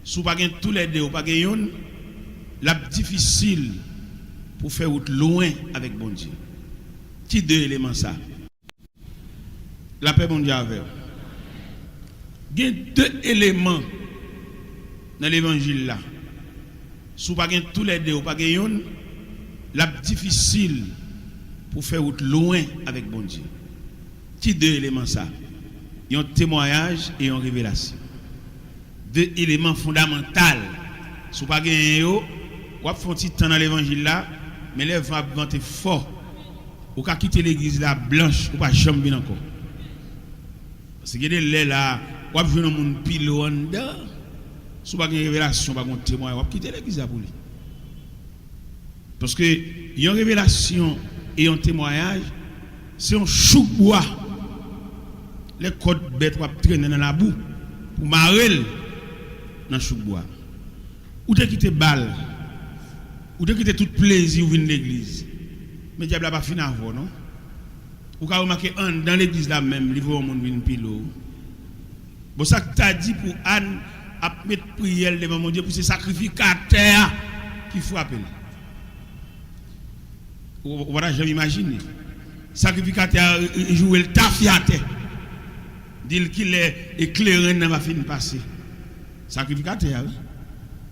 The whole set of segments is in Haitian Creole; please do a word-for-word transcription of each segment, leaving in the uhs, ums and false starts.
Si w pa gen toulède, ou pa gen youn, l ap difisil pou w fè wout lwen avèk Bondye. Ki de eleman sa? Lapè Bondye avè w. Gen de eleman nan levanjil la. Si w pa gen toulède, ou pa gen youn, l ap difisil pou w fè wout lwen avèk Bondye. Ki de eleman sa? Yon temwayaj e yon revelasyon. De eleman fondamantal. Si w pa genyen yo, w ap fè yon ti tan nan levanjil la, men lè van ap vante fò, ou ka kite legliz la blanch, ou pa janm vin ankò. Paske gen de lè la, w ap jwenn yon moun pile w anndan. Si w pa gen revelasyon, w pa gen yon temwayaj, w ap kite legliz la pou li. Paske yon revelasyon e yon temwayaj, se yon chouk bwa. Lè kòd bèt w ap trennen nan labou pou mare l nan chouk bwa. Ou te kite bal, ou te kite tout plezi w vin legliz. Men dyab la pa fin avè w non. Ou ka remake anndan legliz la menm, li voye yon moun vin pile w. Bon, sa k ta di pou Ann ap met priyè l devan Bondye pou se sakrifikatè a ki frape l. Ou, ou pa ta janm imajine. Sakrifikatè a, e, e, joure l tafyatè. Di l kilè e kleren nan va fin pase. Sakrifikatè a, wi.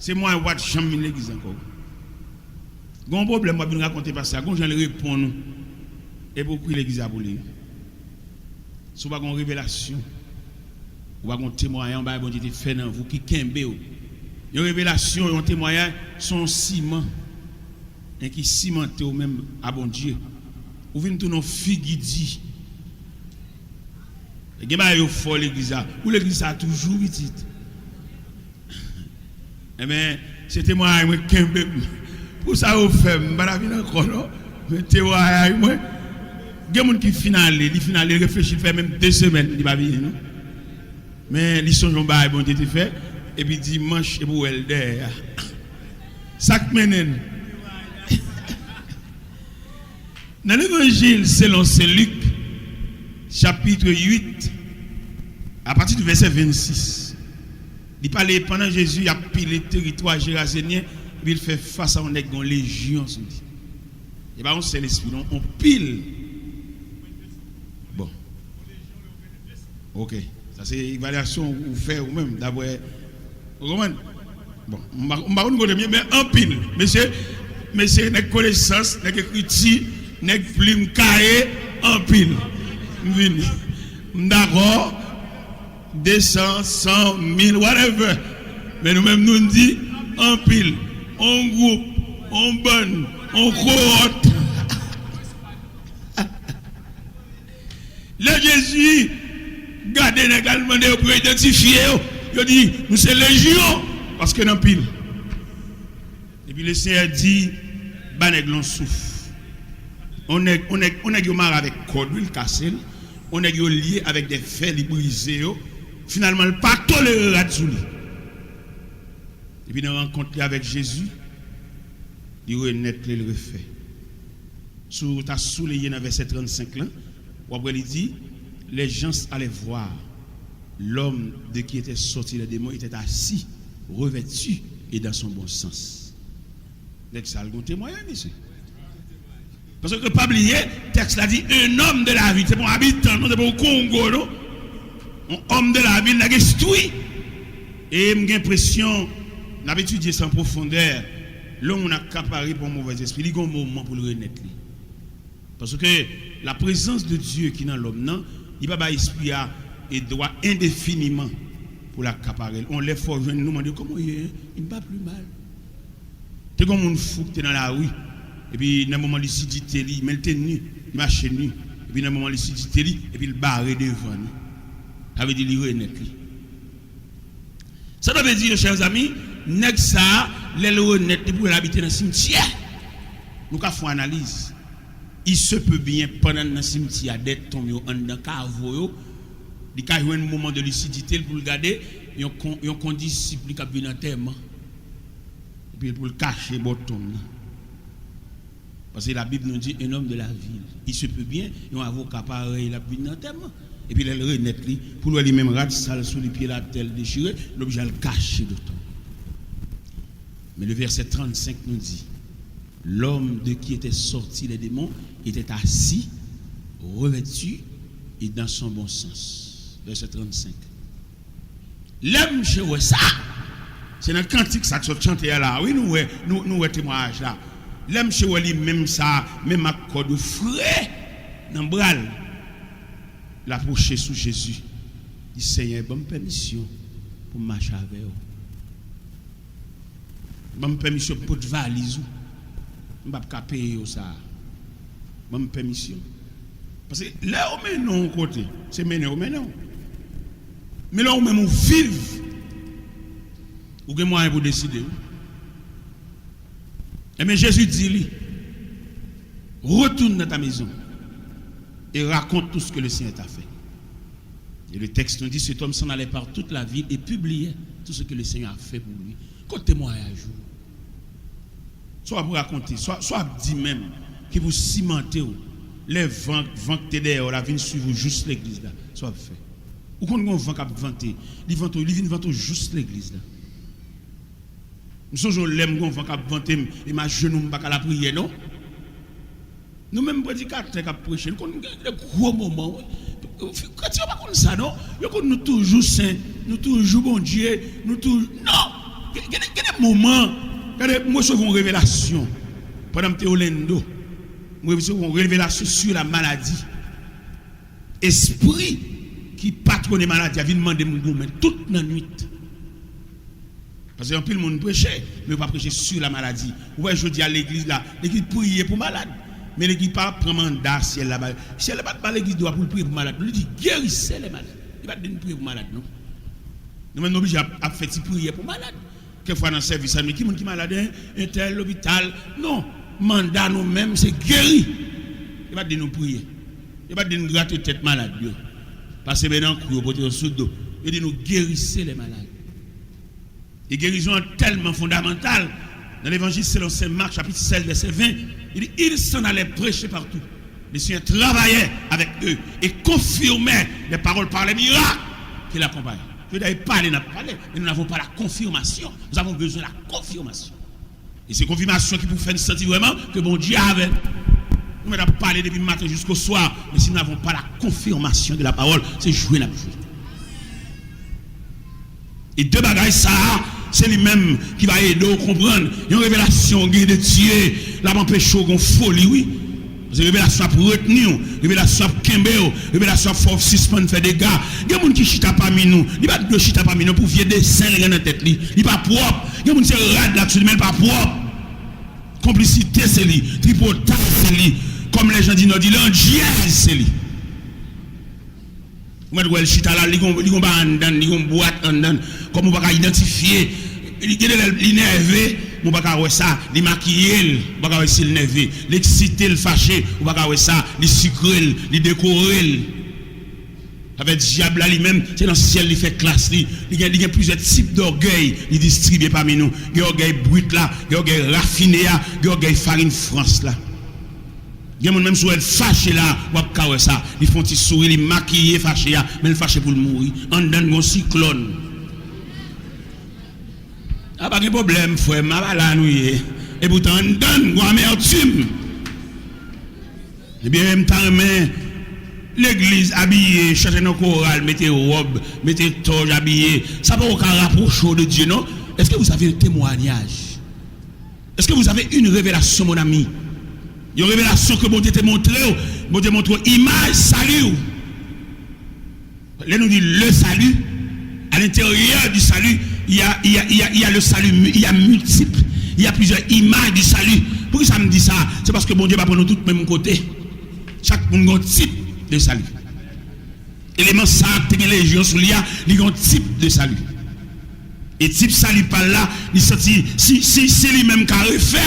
Se mwen, w pa t janm vin legliz ankò. Gen yon pwoblèm, w ap vin rakonte pastè a, gen yon jan l reponn ou. Epi w kwi legliz la pou li. Si w pa gen yon revelasyon, ou pa gen yon temwayaj, yon bagay Bondye te fè nan vi w ki kenbe w. Yon revelasyon, yon temwayaj, se yon siman. En ki simante w menm a Bondye. Ou vin tounen yon figi di. Gen bagay yo fò legliz la. Ou legliz sa toujou pitit. Enben, se temwayaj mwen kenbe m. Pou sa yo fè m, m pa ta vin ankò non. Men temwayaj mwen. Gen moun ki fin ale, li fin ale, li reflechi, li fè menm de semèn, li pa vini non. Men li sonje yon bagay Bondye te fè, epi dimanch, epi w wè l dèyè a. Sa k mennen n? Nan levanjil selon Sen Lik, chapit uit, apati de vèsè vennsis, li pale pandan Jezi ap pile teritwa Jerazenyen, epi l fè fas a yon nèg gen yon lejyon sou li. E pa yon sèl espri, non, yon pil. Bon. Ok. Sa se evalyasyon ou fè ou menm, daprè. Ou konprann? Bon, m pa m pa konn kote m ye, men anpil. Mesye, mesye, nèg konesans, nèg ekriti, nèg plim, kaye, anpil. M vini. M dakò. De san, san, mil, whatever. Men nou menm, nou di anpil. On gwoup, on bann, on kowòt. Lè Jezi gade nèg la, l mande yo pou yo idantifye yo, yo di, "Nou se lejyon, paske n anpil." Epi Lesenyè di, "Ba nèg la yon souf." On nèg, on nèg, on nèg yo mare avèk kòd, wi, l kase l. On nèg yo lye avèk de fè, li brize yo. Finalman, l pa tolere rad sou li. Epi nan rankont li avèk Jezi, li renèt li, l refè. Si w ta souleye nan vèsè trannsenk lan, w ap wè li di, "Les gens allaient voir l'homme de qui était sorti le démon était assis, revêtu et dans son bon sens." Nèg sa a, l gen temwayaj, mesye. Paske pa bliye, tèks la di, "Un homme de la ville." Se pa yon abitan, non, se pa yon Kongo, non. Un homme de la ville, nèg enstwi. E m gen enpresyon, n ap etidye sa an pwofondè, lè yon moun akapare pa yon movèzespri, li gen yon moman pou l renèt li. Paske la prezans de Dye ki nan lòm nan, li pa bay espri a e dwa endefiniman pou l akapare l. On lè fò jwenn nou mande, "Kòman w ye, en? M pa pli mal." Te gen yon moun fou ki te nan lari, epi nan moman lisidite li, men l te ni, li mache ni, epi nan moman lisidite li, epi l bare devan li. Sa vle di li renèt li. Sa ta vle di, chè zanmi, nèg sa a, lè l renèt, li pou l abite nan simityè. Nou ka fè yon analiz. Il se peut bien, pandan l nan simityè a, dèyè tonm yo, anndan kavo yo, li ka jwenn moman de lisidite l pou l gade yon kon-, yon kondisip li k ap vin antèman. Epi pou l kache bò tonm nan. Paske Labib nou di, un homme de la ville. Il se peut bien, yon avoka parèy l ap vin nan antèman. Epi lè l renèt li, pou l wè li menm rad sal sou li, pye l atè, l dechire, l oblije al kache do tonm. Mais le verset trente-cinq nous dit, l'homme de qui étaient sortis les démons était assis, revêtu et dans son bon sens. Verset trente-cinq. Lè msye wè sa, se nan kantik sa k sot chante a la, wi, nou wè, nou, nou wè temwayaj la. Lè msye wè li menm sa, menm ak kòd yo fre nan bra l, l apwoche sou Jezi. Li, Senyè, ban m pèmisyon pou m mache avè w. Ban m pèmisyon pou m pote valiz ou. M p ap ka peye w sa a. Ban m pèmisyon. Paske lè yo mennen w yon kote, se mennen yo mennen w. Men lè ou menm ou viv, ou gen mwayen pou deside, wi. Ebyen, Jezi di li, retourne dans ta maison et raconte tout ce que le Seigneur t'a fait. Et le texte nous dit, cet homme s'en allait par toute la ville et publiait tout ce que le Seigneur a fait pour lui. Kote temwayaj ou? Sa w ap rakonte, sa, sa w ap di menm, ki pou simante w, lè van, van k te dèyè w la vin swiv ou jis legliz la, sa w ap fè? Ou konn gen yon van k ap vante, li vante w, li vin vante w jis legliz la. M sonje yon lè m gen yon van k ap vante m, e m ajenou, m pa ka lapriyè, non. Nou menm predikatè k ap preche, nou konn gen de gwo moman, wi. Kretyen yo pa konn sa, non. Yo konn nou toujou sen, nou toujou Bondye, nou toujou, non! Gen, gen, gen de moman, gade, m resevwa yon revelasyon pandan m te Orlando. M resevwa yon revelasyon sur la maladie. Espri ki patwone maladi a vin mande m goumen tout nan nwit. Paske anpil moun preche, men yo pa preche sur la maladie. Ou wè jodi a legliz la, legliz priye pou malad. Men legliz pa pran manda syèl la ba yo. Syèl la pa t ba legliz dwa pou l priye pou malad. Li di, guérissez les malades. Li pa t di n priye pou malad, non. Nou menm nou oblije ap, ap fè ti priyè pou malad. Kèk fwa nan sèvis la, men ki moun ki malad, en? Entèl, lopital. Non. Manda nou menm, se geri. Yo pa t di nou priye. Yo pa t di n grate tèt malad yo. Pase men nan kou yo, pote yo sou do. Yo di nou, guérissez les malades. E gerizon an tèlman fondamantal. Nan Levanjil selon Sen Mak, chapit sèz, vèsè ven, li di, ils s'en allaient prêcher partout. Le Seigneur travaillait avec eux et confirmait les paroles par les miracles qui l'accompagnaient. Jodi a, e pale n ap pale, mais nous n'avons pas la confirmation. Nous avons besoin de la confirmation. E se konfimasyon ki pou fè n santi vrèman ke Bondye avè n. Nou mèt ap pale depi maten jiskoswa, men si nou n'avons pas la confirmation de la parole, se jwe n ap jwe. E de bagay sa a, se li menm ki va ede w konprann. Yon revelasyon gen de Dye, l ap anpeche w gen foli, wi. Paske revelasyon ap retni w, revelasyon ap kenbe w, revelasyon ap fè w sispann fè dega. Gen moun ki chita pami nou, li pa t dwe chita pami nou pou vye desen li gen nan tèt li. Li pa pwòp. Gen moun se rad l ak sou li, men l pa pwòp. Konplisite se li, tripotaj se li, kòm lè jan di nò di, landjèz se li. Ou mèt wè l chita la, li gon, li gon bagay anndan, li gon bwat anndan, kòm ou pa ka idantifye. Li gen de lè li nève, men ou pa ka wè sa. Li makiye l, ou pa ka wè si l nève. Li eksite, l fache, ou pa ka wè sa. Li sikre l, li dekore l. Sa fè dyab la li menm, se nan syèl li fè klas li. Li gen, li gen plizyè tip dògèy li distribye pami nou. Gen ògèy brit la, gen ògèy rafine a, gen ògèy farin frans la. Gen moun menm si w wè l fache la, w ap ka wè sa. Li fè yon ti souri, li makiye fache a, men l fache pou l mouri. Anndan l gon siklòn. A pa gen pwoblèm, frè m, a pa la nou ye. Epoutan, anndan l gon amètim. Ebyen, m ta renmen legliz abiye, chante nan koral, mete wòb, mete tòj, abiye. Sa poko ka rapwoche w de Dye, non. Est-ce que vous avez un témoignage? Est-ce que vous avez une révélation, mon ami? Yon revelasyon ke Bondye te montre w, Bondye montre w imaj sali w. Lè nou di le salut, à l'intérieur du salut, il y a, il y a, il y a, il y a le salut, il y a multiple, il y a plusieurs images du salut. Poukisa m di sa? Se paske Bondye pa pran nou tout menm kote. Chak moun gen yon tip de sali. Eleman sa a ki te gen lejyon sou li a, li gen yon tip de sali. E tip sali pa l la, li santi si, si, si li menm ka refè,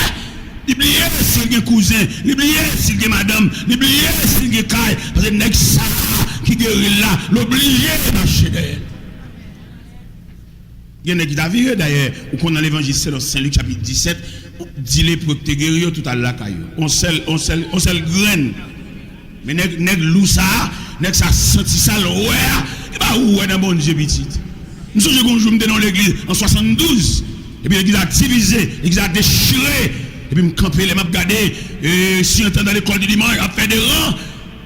li bliye si l gen kouzen, li bliye si l gen madanm, li bliye si l gen kay, paske nèg sa a ki geri l la, l oblije mache dèyè l. Gen nèg ki ta vire, dayè, ou konn nan Levanjil selon Sen Lik, chapit disèt, di lepre ki te geri yo, tout al lakay yo. On sèl, on sèl, on sèl grenn. Men nèg, nèg lou sa a, nèg sa santi sa l wè a, e pa ou wè nan Bondye, pitit. M sonje gen yon jou m te nan yon legliz an swasanndouz. Epi legliz la divize, legliz la dechire. Epi m kanpe, lè m ap gade, e, si entandan lekòl di dimanch ap fè de ran.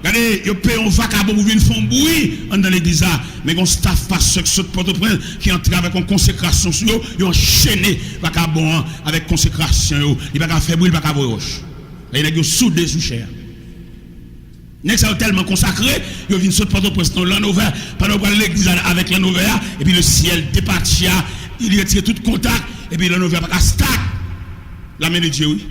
Gade, yo peye yon vakabon pou vin fè yon bri anndan legliz la. Men gen yon staf pastè k sot Pòtoprens ki antre avèk yon konsekrasyon sou yo, yo anchene vakabon an avèk konsekrasyon yo. Li pa ka fè bri, li pa ka voye wòch. Gade, nèg yo soude sou chè a. Nèg sa yo tèlman konsakre, yo vin sot Pòtoprens nan Land Rover. Pandan yo pral legliz la avèk Land Rover a, epi le ciel depatcha, li retire tout kontak, epi Land Rover a pa ka start. La main de Dieu, wi.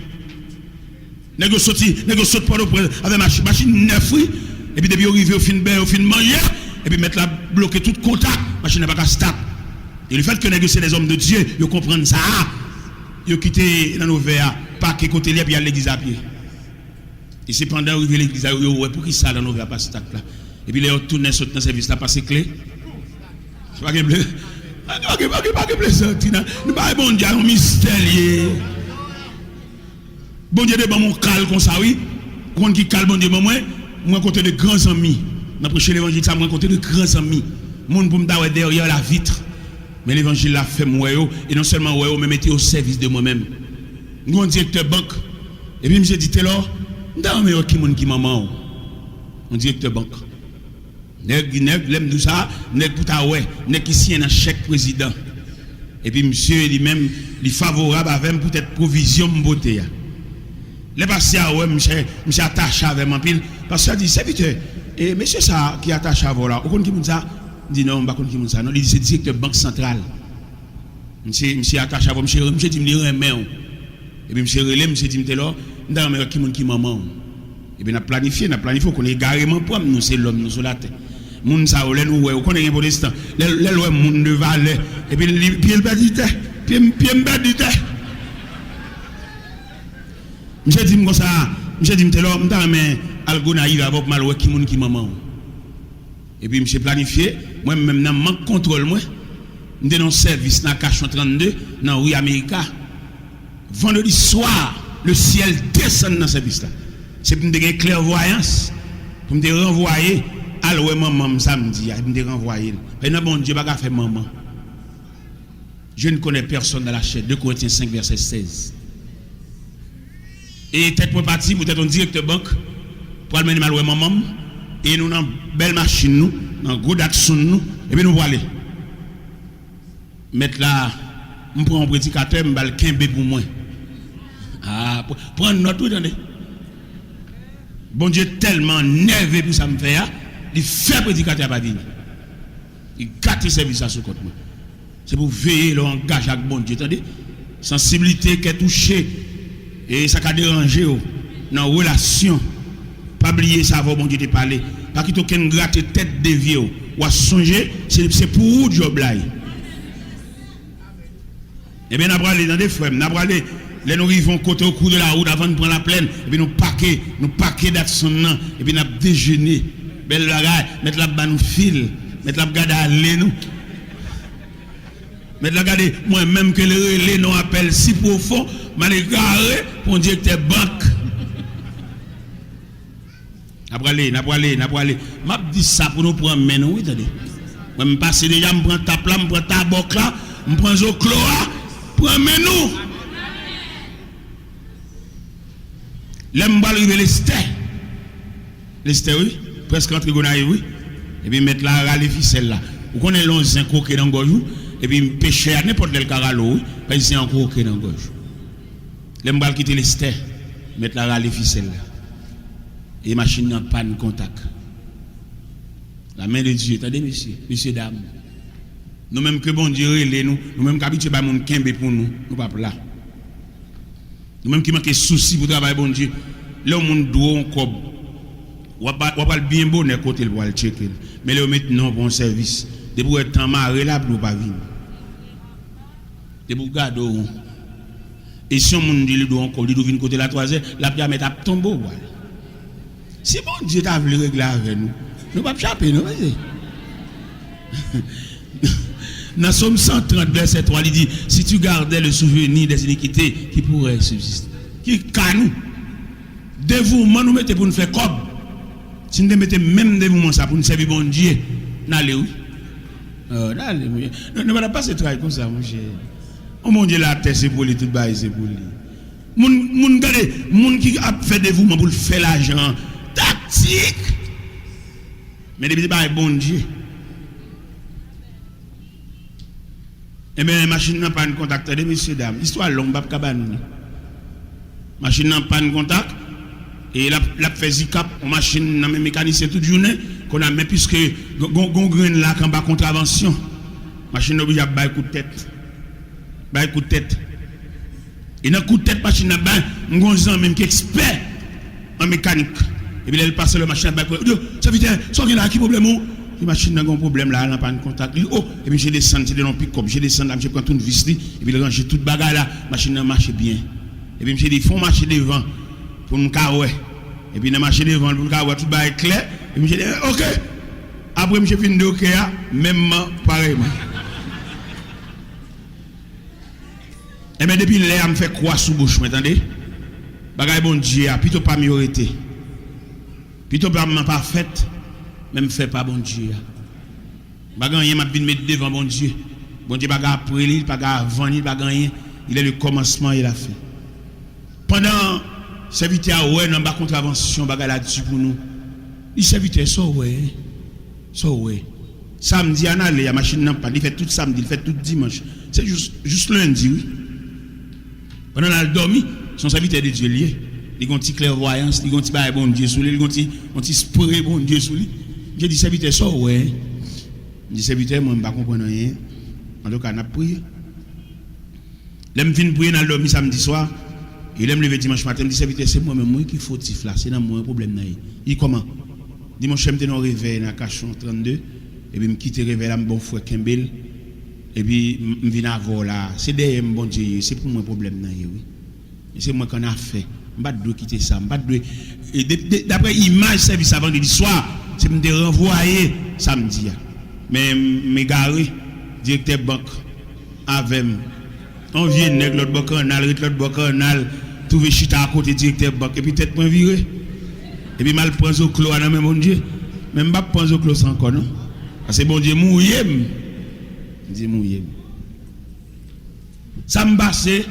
Nèg yo soti, nèg yo sot Pòtoprens avèk machin, machin nèf, wi. Epi depi yo rive, yo fin bè, yo fin manje, epi mèt la bloke tout kontak, machin nan pa ka start. E le fait que nèg yo se des hommes de Dieu, yo konprann sa a, yo kite Land Rover a pake kote li, epi y al legliz a pye. E se pandan yo rive legliz la, yo, yo wè poukisa Land Rover a pa start la. Epi lè yo tounen sot nan sèvis la, pase kle. Pa gen ble. Pa gen, pa gen, pa gen plezanti nan. Nou bay Bondye a yon mistè li ye. Bondye te ban m yon kal konsa, wi. Ou konn ki kal Bondye ban mwen? Mwen rankontre de gran zanmi. Nan preche levanjil sa, mwen rankontre de gran zanmi. Moun pou m ta wè derrière la vitre. Men levanjil la fè m wè yo, e non sèlman wè yo, men mete yo o sèvis de mwen menm. M gen yon direktè bank, epi misye di, Telor, m ta renmen wè ki moun ki manman w. Yon direktè bank. Nèg, nèg, lè m di w sa, nèg pou ta wè, nèg ki siyen nan chèk prezidan. Epi misye li menm, li favorab avè m poutèt pwovizyon m pote a. Lè pastè a wè m, misye, misye atache avè m anpil. Pastè a di, Sèvitè, e mesye sa a ki atache avè w la, ou konn ki moun sa? M di, Non, m pa konn ki moun sa non. Li di, Se direktè Bank Santral. Misye, misye atache avè w, misye, misye di m li renmen w. Epi misye rele m, misye di m, Telor, m ta renmen wè ki moun ki manman w. Epi n ap planifye, n ap planifye, ou konnen egareman pran m, nou se lòm, nou sou latè. Moun sa yo, lè nou wè, ou konnen gen pwotestan, lè, lè l wè moun de valè, epi li, pye l pèdi tè, pye m, pye m pèdi tè. Misye di m konsa, misye di m, Telor, m ta renmen al Gonayiv avè w pou m al wè ki moun ki manman w. Epi misye planifye, mwen menm nan mank kontwòl mwen, m te nan yon sèvis nan Akasyon trannde, nan ri Amerika. Vandredi swa, le syèl desann nan sèvis la. Se pou m te gen klèvwayans, pou m te ranvwaye, al wè manman m samdi a, epi m te ranvwaye l. Paske nan Bondye pa ka fè manman. Je ne connais personne dans la chair, deux Corinthiens cinq, verset seize. E tèt mwen pati poutèt yon direktè bank pral mennen m al wè manman m, e nou nan bèl machin nou, nan gwo Datsun nou, epi nou prale. Mèt la, m pran yon predikatè, m ba l kenbe pou mwen. Ah, pr-, pran nòt, wi, tande. Bondye tèlman nève pou sa m fè a, li fè predikatè a pa vini. Li gate sèvis la sou kont mwen. Se pou w veye lè w angaje ak Bondye, tande. Sansiblite, kè touche, e sa ka deranje w nan relasyon. Pa bliye sa avè w Bondye te pale. Pa kite okenn grate tèt devye w. W a sonje, se, se pou ou djòb la ye. Ebyen, n a prale, tande, frè m, n a prale. Lè nou rive yon kote, au cours de la route, avan n pran laplèn, epi nou pake, nou pake Datsun nan, epi n ap dejene. Bèl bagay, mèt la ap ba nou fil, mèt la ap gade ale nou. Mèt la gade, mwen menm ke l rele non apèl si pwofon, m al egare pou yon direktè bank. N a prale, n a prale, n a prale. M ap di sa pou nou pran men nou, wi, tande. Mwen, m pase deja, m pran tap la, m pran tabòk la, m pran zoklo a, pran men nou. Lè m pral rive Lestè, Lestè, wi, prèske antre Gonayiv, wi. Epi mèt la rale fisèl la. Ou konnen lè yon zen kwoke nan gòj ou, epi pechè a, nenpòt lè l ka rale w, wi. Paske zen an kwoke nan gòj ou. Lè m pral kite Lestè, mèt la rale fisèl la. E machin nan pàn kontak. La main de Dieu, tande mesye, mesye dam. Nou menm ke Bondye rele nou, nou menm k abitye bay moun kenbe pou nou, nou p ap la. Nou menm ki manke sousi pou travay Bondye, lè yon moun dwe w yon kòb, w ap, w ap al byen bonè kote l pou al tcheke l. Men lè yo met non pou yon sèvis, depi w wè tan mare l ap di w pa vini. Depi w gade w won. E si yon moun di li dwe yon kòb, li dwe vin kote l a twazè, lapli a mèt ap tonbe w pral. Si Bondye ta vle regle avè nou, nou p ap chape non, mesye. Nan Sòm san trant, vèsè twa, li di, Si tu gardais le souvenir des iniquités, qui pourrait subsister? Ki ka nou? Devouman nou mete pou n fè kòb. Si n te mete menm devouman sa pou n sèvi Bondye, n ale wi. Oh, n ale, monchè. Nou, nou pa t ap pase tray konsa, monchè. Yon Bondye latè se pou li, tout bagay se pou li. Moun, moun gade, moun ki ap fè devouman pou l fè lajan an, taktik. Men depi se bagay Bondye. Enben, machin nan pann kontak, tande, mesye dam. Istwa long, m p ap ka ba nou li. Machin nan pann kontak, e l ap, l ap fè zikap, yon machin nan men mekanisyen tout jounen, kounye a, men piske gon, gon, gon grenn la k anba kontravansyon, machin nan oblije ap bay kout tèt. Bay kout tèt. E nan kout tèt machin nan ap bay, m gon zanmi m ki ekspè an mekanik. Epi lè l pase lè machin ap bay kout tèt, li di, "Sèvitè, sa w gen la, ki pwoblèm ou?" Li, "Machin nan gen yon pwoblèm la, l an pann kontak." Li, "O!" Epi misye desann, se te nan yon pikòp, misye desann la, misye pran tout vis li, epi l ranje tout bagay la, machin nan mache byen. Epi misye di, "Fè w mache devan pou m ka wè." Epi nan mache devan pou l ka wè tout bagay klè, epi misye di, "Oke." Apre misye fin di oke a, menmman, parèyman. Enben, depi lè a, m fè kwa sou bouch mwen, tande. Bagay Bondye a, pito pa m yo rete. Pito pa m nan pa fèt, men m fè pa Bondye a. M pa gen anyen m ap vin met devan Bondye. Bondye pa gen apre li, li pa gen avan li, li pa gen anyen. Il est le commencement et la fin. Pandan sèvitè a wè nan ba kontravansyon bagay la di pou nou, li, "Sèvitè, sa w wè? Sa w wè?" Samdi a n ale a, machin nan pann. Li fè tout samdi, li fè tout dimanch. Se jis, jis lendi, wi. Pandan l al dòmi, se yon sèvitè de Dye li ye. Li gen yon ti klèvwayans, li gen yon ti bagay Bondye sou li, li gen yon ti, yon ti spre Bondye sou li. Misye di, "Sèvitè, sa w wè?" M di, "Sèvitè, mwen, m pa konprann anyen. Antouka, n ap priye." Lè m fin priye, n al dòmi samdi swa, e lè m leve dimanch maten, m di, "Sèvitè, se mwen menm, wi, ki fotif la, se nan mwen pwoblèm nan ye." Li, "Kòman?" Di, "Monchè, m te nan yon revèy nan Akasyon trannde, epi m kite revèy la, m ba yon frè kenbe l, epi m, m vin avè w la. Se dèyè m Bondye ye, se pou mwen pwoblèm nan ye, wi. E se mwen k annafè. M pa t dwe kite sa, m pa t dwe." E de, de, daprè imaj sèvis la vandredi swa, se pou m te ranvwaye samdi a. Men m egare, direktè bank avè m. Yon vye nèg lòt bò kannal, ret lòt bò kannal, twouve chita akote direktè bank, epi tèt mwen vire. Epi m al pran zoklo a nan men Bondye. Men m p ap pran zoklo sa ankò, non. Paske Bondye mouye m. Bondye mouye m. Sa m pase,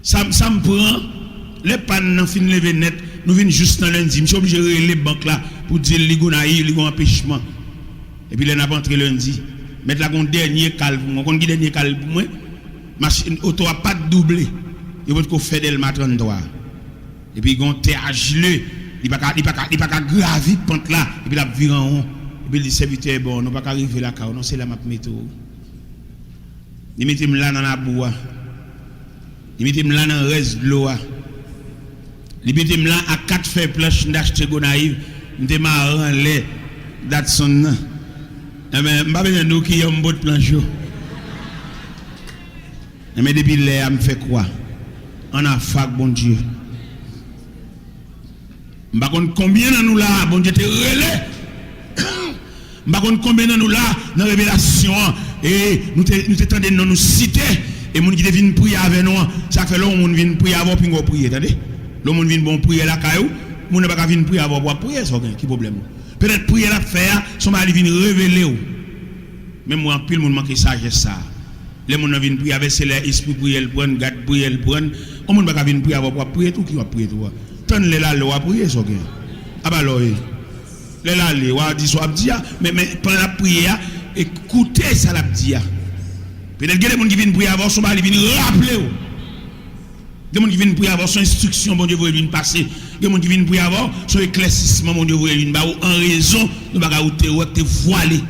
sa m, sa m pran, lè pann nan fin leve nèt, nou vin jis nan lendi. Misye oblije rele bank la pou di l li Gonayiv, li gon anpechman. Epi lè n ap antre lendi, mèt la gon dènye kal pou mwen. Ou konn ki dènye kal pou mwen? Machin, oto a pa t double. Yo potko fè Dèlma tranntwa. Epi gon tè a jle, li pa ka, li pa ka, li pa ka gravi pant la, epi l ap vire an won. Epi l di, "Sèvitè, bon, nou pa ka rive lakay ou non, se la m ap mete w." Li mete m la nan labou a. Li mete m la nan rès dlo a. Li mete m la ak kat fèy planch m te achte Gonayiv, m te mare anlè Datson nan. Enben, m pa bezwen di w ki yè m pot planch yo. Enben, depi lè a, m fè kwa. Ann afe ak Bondye. M pa konn konbyen nan nou la, Bondye te rele. M pa konn konbyen nan nou la, nan revelasyon an, e nou te, nou te tande non nou site, e moun ki te vin priye avè nou an, sa k fè lè yon moun vin priye avè w, pinga w priye, tande. Lè yon moun vin ba w priyè lakay ou, moun nan pa ka vin priye avè w pou w ap priye, sa w gen, ki pwoblèm ou? Petèt priyè l ap fè a, se yon bagay li vin revele w. Men m wè anpil moun manke sajès sa a. Lè moun nan vin priye avè, se lè espri priyè l pran, gad priyè l pran. Yon moun pa ka vin priye avè w pou w ap priye tou, ki w ap priye tou a? Tann lè l ale w a priye, sa w gen. Aba lò e. Lè l ale, w a di sa w ap di a, men, men pandan l ap priye a, e koute sa l ap di a. Petèt gen de moun ki vin priye avè w, se yon bagay li vin raple w. Gen moun ki vin priye avè w, se yon enstriksyon Bondye voye l vin pase. Gen moun ki vin priye avè w, se yon eklèsisman Bondye voye l vin ba ou an rezon, nou bagay ou te wè k te vwale.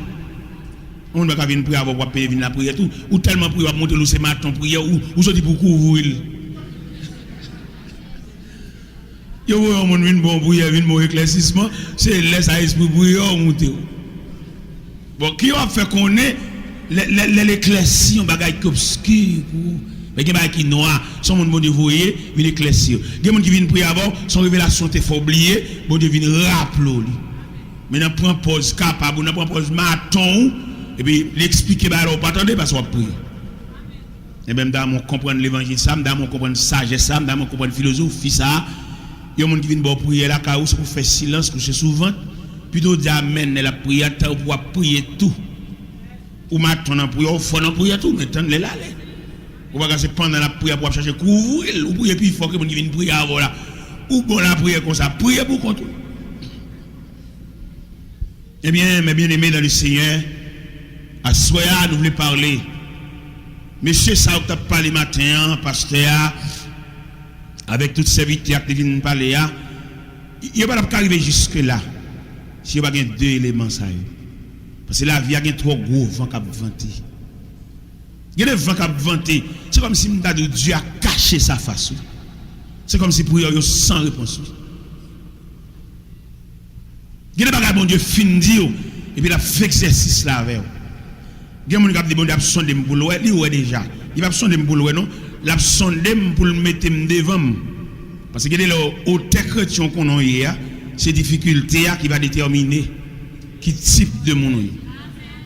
Yon moun pa ka vin priye avè w pou w ap peye vin lapriyè tou. Ou tèlman priye, w ap montre l ou se maton priyè, ou, ou soti pou w kouvri l. Yo voye yon moun vin ba w priyè, vin ba w eklèsisman, se lè sa espri priyè w moute w. Bon, ki w ap fè konnen lè, lè, lè l eklèsi yon bagay ki obski pou ou? Men gen bagay ki nwa, se yon moun Bondye voye vin eklèsi yo. Gen moun ki vin priye avè w, se yon revelasyon te fè w bliye, Bondye vin raple w li. Men nan pran pòz kapab ou, nan pran pòz maton ou, epi li eksplike bagay la ou pa tande paske w ap priye. Enben, m ta renmen w konprann levanjil sa, m ta renmen w konprann sajès sa, m ta renmen w konprann filozofi sa. Yon moun ki vin ba w priyè lakay ou, se pou fè silans, kouche sou vant. Pito w di amèn lè l ap priye a, tann pou w ap priye tou. Ou maton nan priyè, ou fò nan priyè tou, men tann lè l ale. Ou pa ka se pandan l ap priye pou w ap chache kouvri l. Ou priye pi fò ke moun ki vin priye avè w la. Ou bon lapriyè konsa. Priye pou kont ou. Ebyen, mes bien-aimés dans le Seigneur, aswè a, nou vle pale. Mesye sa yo k t ap pale maten an, pastè a, avèk tout sèvitè a ki te vin pale a, yo pa t ap ka rive jiske la si yo pa gen de eleman sa yo. Paske lavi a gen twò gwo van k ap vante. Gen de van k ap vante. Se kòmsi m ta di w, Dye a kache sa fas ou. Se kòmsi priyè w yo san repons wi. Gen de bagay Bondye fin di w, epi l ap fè egzèsis la avè w. Gen moun k ap di, Bondye ap sonde m pou l wè, li wè deja. Li p ap sonde m pou l wè non. L ap sonde m pou l mete m devan m. Paske gen de lè otè kretyen w konnen w ye a, se difikilte a ki va detèmine ki tip de moun ou ye.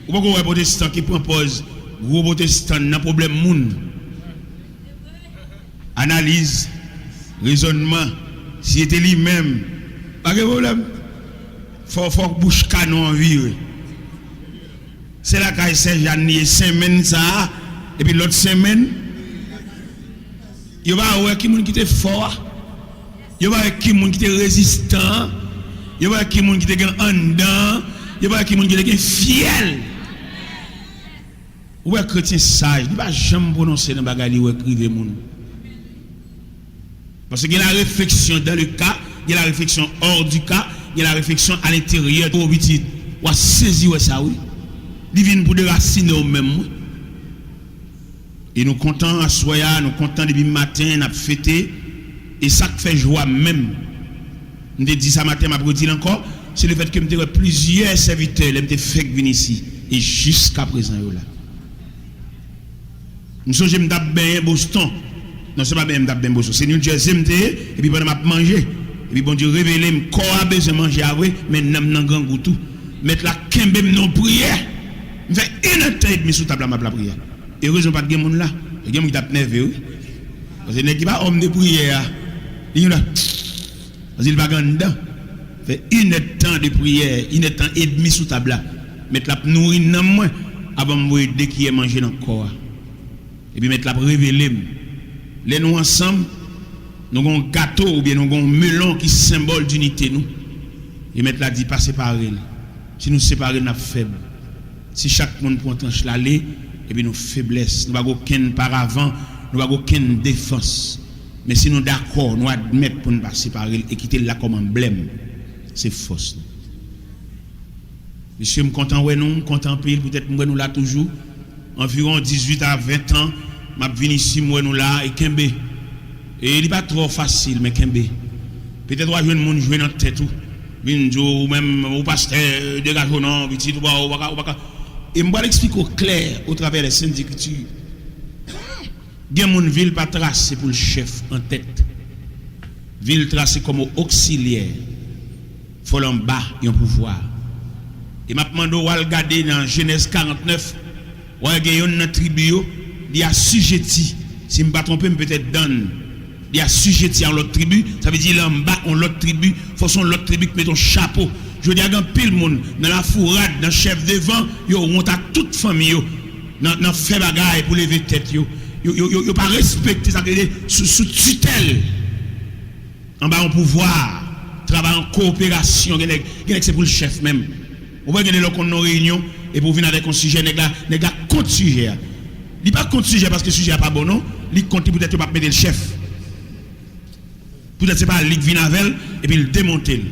Ou poko wè pwotestan ki pran pòz gwo pwotestan nan pwoblèm moun. Analiz, rezònman, si se te li menm, pa gen pwoblèm. Fò, fò bouch kanon an vire. Se lakay Sè Jàn li ye, senmenn sa a, epi lòt senmenn, yo pa wè ki moun ki te fò a. Yo pa wè ki moun ki te rezistan an. Yo pa wè ki moun ki te gen anndan an. Yo pa wè ki moun ki te gen fyèl. Ou wè kretyen saj, li pa janm pwononse nan bagay li wè k rive moun. Paske gen la réflexion dans le cas, gen la réflexion hors du cas, gen la réflexion à l'intérieur. O pitit, w a sezi wè sa wi. Li vin pou derasinen w menm wi. E nou kontan aswè a, nou kontan depi maten n ap fete. E sa k fè jwa m menm, m te di sa maten, m ap redi l ankò, se lefètke m te wè plizyè sèvitè lè m te fèk vin isi, e jiskaprezan yo la. M sonje m t ap benyen Boston. Non, se pa benyen m t ap benyen Boston. Se New Jersey m te ye, epi pandan m ap manje, epi Bondye revele m, kò a bezwen manje a vre, men nanm nan grangou tou. Mèt la kenbe m nan yon priyè. M fè inèdtan edmi sou tab la, m ap lapriyè. Erezman pa t gen moun la. Gen moun ki t ap nève wi. Paske nèg ki pa òm de priyè a, li gen la. Paske li pa gen anndan. Fè inèdtan de priyè, inèdtan edmi sou tab la. Mèt la ap nouri nanm mwen avan m voye de kiyè manje nan kò a. Epi Mèt la ap revele m. Lè nou ansanm, nou gen yon gato oubyen nou gen yon melon ki senbòl dinite nou. E Mèt la di, pa separe l. Si nou separe l, n ap fèb. Si chak moun pran tranch l ale, epi nou feblès, nou pa gen okenn paravan, nou pa gen okenn defans. Men si nou dakò, nou admèt pou n pa separe l e kite l la kòm anblèm, se fòs nou. Mesye, m kontan wè nou, m kontan anpil, poutèt m wè nou la toujou. Anviwon dizuit a ven tan, m ap vin isi, m wè nou la, e kenbe. E li pa twò fasil, men kenbe. Petèt w a jwenn moun jwe nan tèt ou, vin di w, ou menm, ou pastè, degaje w non, pitit, ou pa, ou pa ka, ou pa ka. E m pral eksplike w klè, otravè lè Sent Ekriti. Gen moun vi l pa trase pou l chèf an tèt. Vi l trase kòm oksilyè. Fò l anba yon pouvwa. E m ap mande w al gade nan Jenèz karantnèf, w a wè gen yonn nan tribi yo, li asijeti, si m pa twonpe m, petèt Dan, li asijeti a yon lòt tribi, sa vle di l anba yon lòt tribi, fò se yon lòt tribi k mete yon chapo. Jodi a, gen anpil moun nan lafourad, nan chèf devan, yo wont ak tout fanmi yo nan, nan fè bagay pou leve tèt yo. Yo, yo, yo, yo pa respekte sa k rele sou, sou titèl. Anba yon pouvwa, travay an kowoperasyon, gen nèg, gen nèg se pou l chèf menm. Ou wè gen de lè w konn nan yon reyinyon, epi w vin avèk yon sijè, nèg la, nèg la kont sijè a. Li pa kont sijè a paske sijè a pa bon non, li kont li poutèt yo p ap mete l chèf. Poutèt se pa li k vin avè l, epi l demonte l.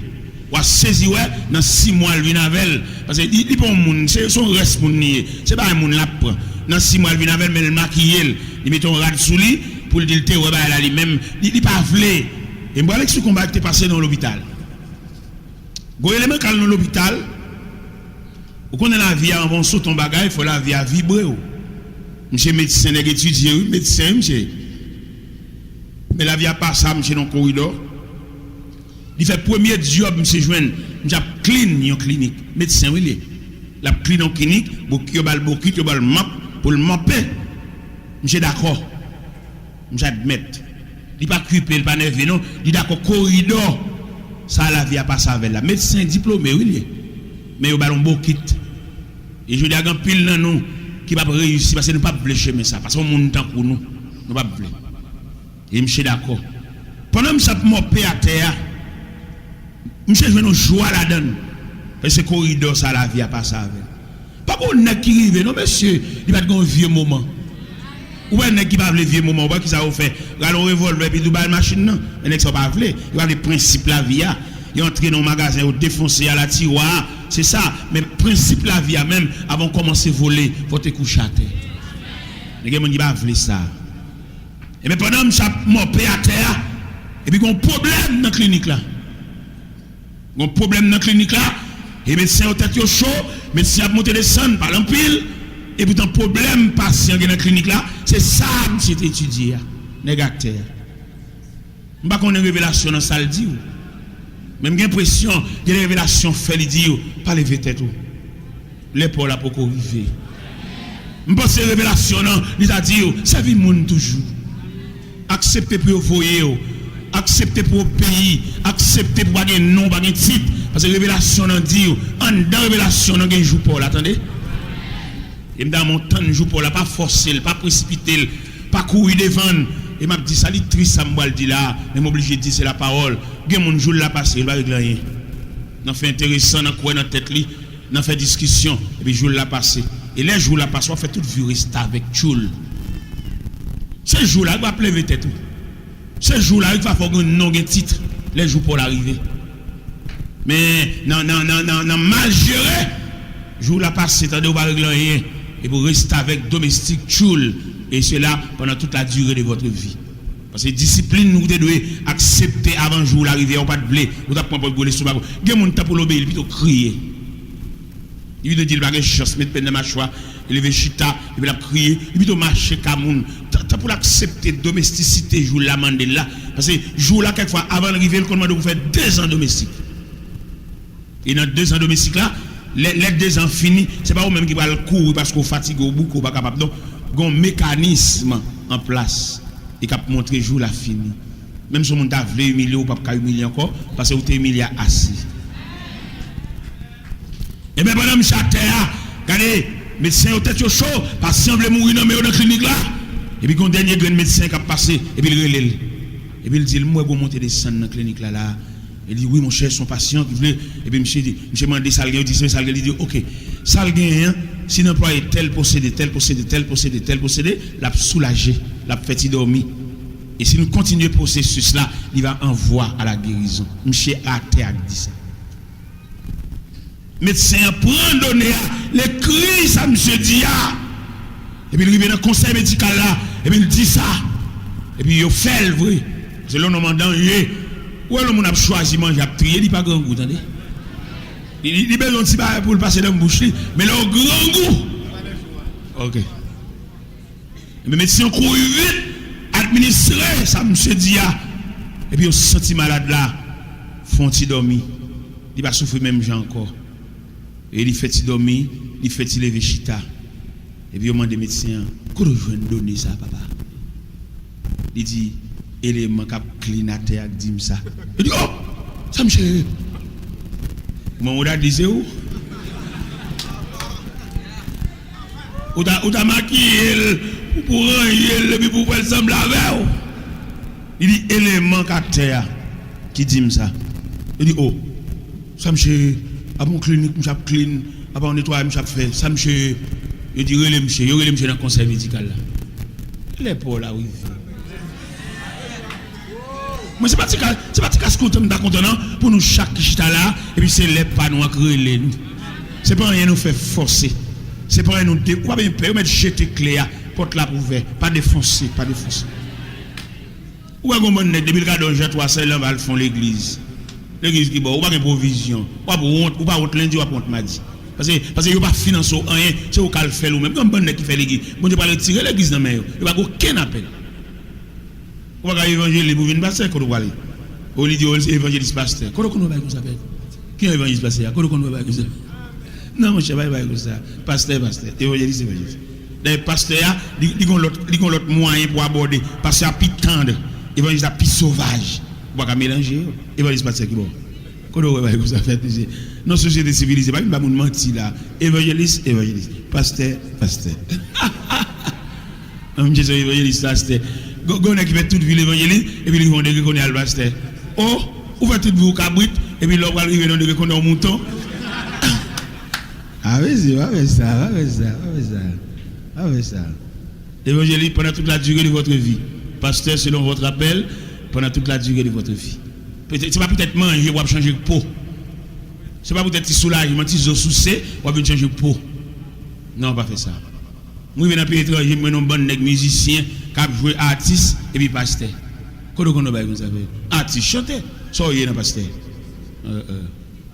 W a sezi wè, nan sis mwa l vin avè l. Paske li, li pa yon moun, se, se yon rès moun li ye. Se pa yon moun l ap pran. Nan sis mwa l vin avè l, men l makiye l. Li mete yon rad sou li, pou l di l te wè bagay la li menm. Li, li pa vle. E m pral eksplike yon bagay ki te pase nan lopital. Gwo eleman k al nan lopital, ou konnen lavi a, anvan w sote yon bagay, fò lavi a vibre w. Misye medsen, nèg etidye wi, medsen wi misye. Men lavi a pa sa, misye nan koridò. Li fè premye djòb misye jwenn, misye ap clean yon klinik. Medsen wi li ye. L ap clean yon klinik, bok-, yo ba l bokit, yo ba l map pou l mape. Misye dakò. Misye admèt. Li pa okipe, li pa nève non. Li dakò koridò sa lavi a pase avè l la. Medsen diplome wi li ye. Men yo ba l yon bokit. E jodi a gen anpil nan nou ki p ap reyisi paske nou p ap vle chemen sa. Paske yon moun tankou nou, Nou p ap vle. E misye dakò. Pandan misye ap mòpe atè a, misye jwenn yon jwa ladan l. Paske se koridò sa lavi a pase avè l. Pa gen yon nèg ki rive, non, mesye, li pa t gen yon vye moman. Ou wè nèg ki pa vle vye moman, ou wè kisa yo fè? Rale yon revòlvè epi tou ba l machin nan. Men nèg sa yo pa vle. Yo pa vle prensip lavi a. Yo antre nan yon magazen, yo defonse a la tiwa. Se sa. Men prensip lavi a menm, avan w kòmanse vole, fò w te kouche atè. Men gen moun ki pa vle sa. Ebyen, pandan misye ap mòpe atè a, epi gen yon pwoblèm nan klinik la. Gen yon pwoblèm nan klinik la, e medsen yo tèt yo cho, medsen ap monte desann, pale anpil, e poutan pwoblèm pasyan gen nan klinik la, se sa misye te etidye a, nèg atè a. M pa konnen revelasyon nan sa l di w, men m gen enpresyon gen de revelasyon fè li di yo, pa leve tèt ou. Lè pa w la poko rive. M panse revelasyon nan, li ta di yo, sèvi moun toujou. Aksepte pou yo voye w. Aksepte pou w obeyi. Aksepte pou w pa gen non, w pa gen tit. Paske revelasyon nan di yo, anndan revelasyon nan gen jou pa w la, tande. E m ta renmen w tann jou pa w la, pa fòse l, pa presipite l, pa kouri devan l. E m ap di sa, li tris sa m pral di la, men m oblije di se lapawòl. Gen moun jou l la pase, yo pa regle anyen. Nan fè enteresan, nan kwè nan tèt li, nan fè diskisyon, epi jou l la pase. E lè jou l la pase, w ap fè tout vi w restavèk tchoul. Se jou la wi w ap leve tèt ou. Se jou la wi k va fè w gen non, gen tit, lè jou pa w la rive. Men nan, nan, nan, nan, nan mal jere, jou la pase, tande, w pa regle anyen. Epi w restavèk domestik tchoul, et cela pendant toute la durée de votre vie. Paske disiplin ou te dwe aksepte avan jou w la rive a, ou pa t vle, ou t ap pran pòt gwo lestomak ou. Gen moun tan pou l obeyi, li pito kriye. Li pito di l pa gen chans, met pen nan machwa, li leve chita, epi l ap kriye, li pito mache ka moun. Tan, tan pou l aksepte domestisite jou l la mande l la. Paske jou w la, kèk fwa, avan l rive, l konn mande w pou fè dezan domestik. E nan dezan domestik la, lè, lè dezan fini, se pa ou menm ki pral kouri paske w fatige, w bouke, w pa kapab, non. Gen yon mekanism an plas e k ap montre jou la fini. Menm si yon moun ta vle imilye w, ou p ap ka imilye ankò, paske ou te imilye a ase. Ebyen, pandan misye atè a, gade, medsen yo tèt yo cho, pasyan vle mouri nan men yo nan klinik la, epi gen yon dènye grenn medsen k ap pase, epi l rele l. Epi l di l, m wè gen yon monte desann nan klinik la, la. Li di, wi, monchè, se yon pasyan ki vle. Epi misye di, misye mande sa l gen, yo di, se sa l gen, li di, oke. Sa l genyen an, si n anplwaye tèl pwosede, tèl pwosede, tèl pwosede, tèl pwosede, l ap soulaje, l ap fè ti dòmi. E si nou kontinye pwosesis la, li va en voie à la guérison. Misye atè a k di sa. Medsen an pran done a, l ekri sa misye di a. Epi l rive nan konsèy medikal la, epi l di sa. Epi yo fè l vre. Se lè yon nonm an danje. Ou wè lè yon moun ap chwazi manje, ap triye, li pa grangou, tande. Li, li, li bezwen yon ti bagay pou l pase nan bouch li. Men lè w grangou. Ok. Ebyen, medsen yo kouri vit administre sa misye di a. Epi yo santi malad la fè yon ti dòmi. Li pa soufri menm jan ankò. E li fè ti dòmi, li fè ti leve chita. Epi yo mande medsen an, kote w jwenn done sa, papa? Li di, eleman k ap klin atè a k di m sa. Yo di, o! Sa misye ye? Kòman ou ta di se ou? Ou ta, ou ta makiye l pou, pou ranje l epi pou fè l sanble avè w. Li di, eleman k atè a ki di m sa. Yo di, o, sa misye ye? Apa yon klinik misye ap klin, apa yon netwayaj misye ap fè? Sa misye ye? Yo di, rele misye. Yo rele misye nan konsèy medikal la. Lè pa w la rive. Mwen, se pa ti ka, se pa ti kas kontan m ta kontan, non, pou nou chak ki chita la, epi se lè pa nou an k rele nou. Se pa anyen nou fè fòse. Se pa anyen nou de, ou pa bezwen pè, yo mèt jete kle a, pòt la ap ouvè. Pa defonse, pa defonse. Ou wè gon bann nèg, depi l ka di w Jan twa sèl, anba l fon legliz. Legliz ki bò, ou pa gen pwovizyon. W ap wont, ou pa wont lendi, w ap wont madi. Paske, paske yo pa finanse w anyen, se ou k al fè l ou menm. Gen yon bann nèg ki fè legliz. Bondye pral retire legliz nan men yo. Yo pa gen okenn apèl. Ou pa ka evanjelis pou vin pastè, kote w prale? Ou li di w se evanjelis pastè. Kote w konn wè bagay konsa fèt? Ki evanjelis pastè a? Kote w konn wè bagay konsa? Non, monchè, pa gen bagay konsa. Pastè, pastè. Evanjelis, evanjelis. Dayè, pastè a, li, li gon lòt, li gon lòt mwayen pou abòde. Pastè a pi tann. Evanjelis la pi sovaj. Ou pa ka melanje yo. Evanjelis pastè ki bò? Kote w wè bagay konsa fèt, mesye? Non, sosyete sivilize, pa vin ba moun manti la. Evanjelis, evanjelis. Pastè, pastè. Mwen se yon evanjelis pastè. Gon nèg ki fè tout vi l evanjelis, epi li fè yon degre kounye a l pastè. O, ou fè tout vi w kabrit, epi lè w pral rive nan degre kounye a w mouton. A mesye, pa fè sa, pa fè sa, pa fè sa. Pa fè sa. Évangéliste, pendant toute la durée de votre vie. Pasteur, selon votre appel, pendant toute la durée de votre vie. Petèt, se pa petèt manje w ap chanje po. Se pa petèt ti soulajman, ti zo souse, w ap vin chanje po. Non, pa fè sa. M rive nan peyi etranje, m wè yon bann nèg mizisyen k ap jwe atis epi pastè. Kote w konn wè bagay konsa fè? Atis, chantè. Sa w ye nan pastè?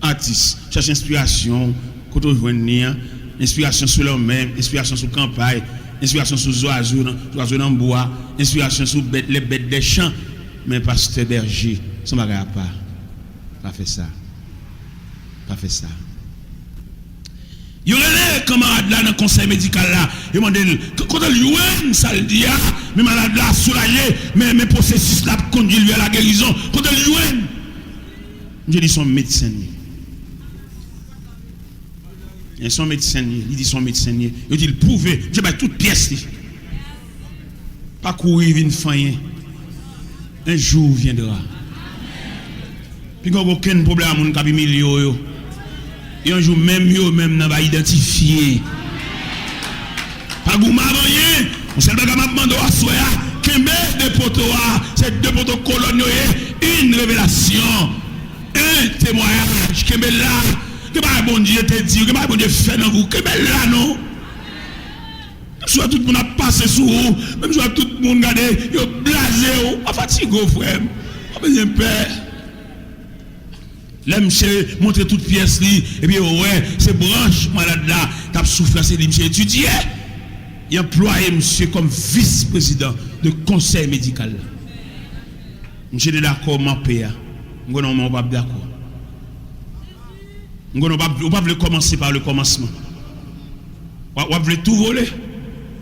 Atis, chache enspirasyon kote w jwenn li an. Enspirasyon sou lanmè, enspirasyon sou kanpay, enspirasyon sou zwazo nan, zwazo nan bwa, enspirasyon sou bèt, les bêtes des champs. Men pastè Bèje, se yon bagay apa. Pa fè sa. Pa fè sa. Yo rele kanmarad la nan konsèy medikal la. Yo mande l, kote l jwenn sa l di a? Men malad la soulaje, men, men pwosesis la ap kondui l vè la gerizon. Kote l jwenn? Misye di se yon medsen li ye. Se yon medsen li ye. Li di se yon medsen li ye. Yo di l pwouve. Misye bay tout pyès li. Pa kouri vin fanyen. Un jour viendra. Piga w gen okenn pwoblèm ak moun k ap imilye w yo. Yon jou menm yo menm nan va idantifye. Pa goumen ak anyen. Yon sèl bagay m ap mande w aswè a, kenbe de poto a. Se de poto kolòn yo ye. Une révélation. Un témoignage. Kenbe la. Gen bagay Bondye te di w, gen bagay Bondye fè nan vi w. Kenbe la non. Menm si w wè tout moun ap pase sou ou, menm si w wè tout moun gade, yo blaze w, pa fatige w, frè m. Pa bezwen pè. Lè misye montre tout pyès li, epi yo wè se branch malad la t ap soufri a, se li misye etidye. Yo anplwaye misye kòm vis prezidan de konsèy medikal la. Misye te dakò manpe a. M konnen w menm w p ap dakò. M konnen w p ap, w p ap vle kòmanse pa le kòmansman. W ap, w ap vle tou vole.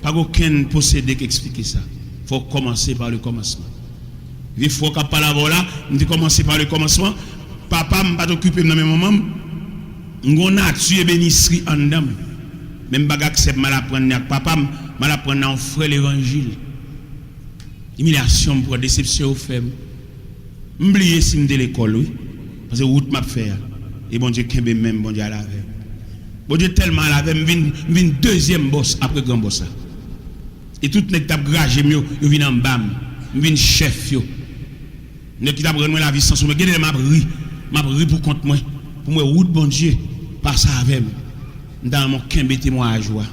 Pa gen okenn pwosede k eksplike sa. Fò w kòmanse pa le kòmansman. Vye frè w k ap pale avè w la, m te kòmanse pa le kòmansman. Papa m pa t okipe m nan men manman m. M gen yon nati ebenisri anndan m. Men m pa gen aksè pou m al aprann li ak papa m, m al aprann nan yon frè levanjil. Imilyasyon m pran, desepsyon yo fè m. M bliye si m te lekòl, wi. Paske wout m ap fè a. E Bondye kenbe m menm, Bondye ale avè m. Bondye tèlman ale avè m, m vin, m vin dezyèm bòs apre gran bòs la. E tout nèg k t ap graje m yo, yo vin anba m. M vin chèf yo. Nèg ki t ap rann mwen lavi san soufrans. Gen de lè m ap ri. M ap ri pou kont mwen. Pou m wè wout Bondye pase avè m. M ta renmen w kenbe temwayaj ou a.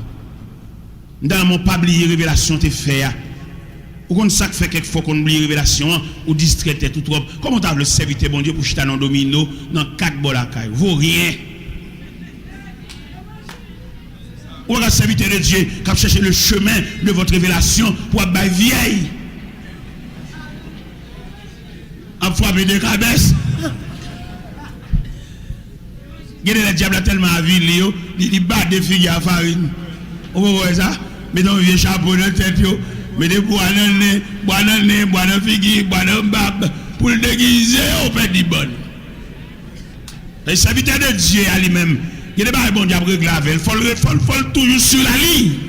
M ta renmen w pa bliye revelasyon w te fè a. Ou konn sa k fè kèk fwa w konn bliye revelasyon an, ou distrè tèt ou twòp. Kòman w ta vle sèvitè Bondye pou chita nan domino nan kat bò lakay ou? Voryen! Ou pa ka sèvitè de Dye k ap chèche le chemin de votre révélation pou ap bay vyèy. Ap frape de kabès. Gen de lè dyab la tèlman avili yo, li, li bade figi a farin. Ou poko wè sa? Mete yon vye chapo nan tèt yo, mete bwa nan nen, bwa nan nen, bwa nan figi, bwa nan bab, pou l degize yo, pèdi bann. E sèvitè de Dye a li menm, gen de bagay Bondye ap regle avè l, fò l ret, fò l, fò l toujou sur la ligne.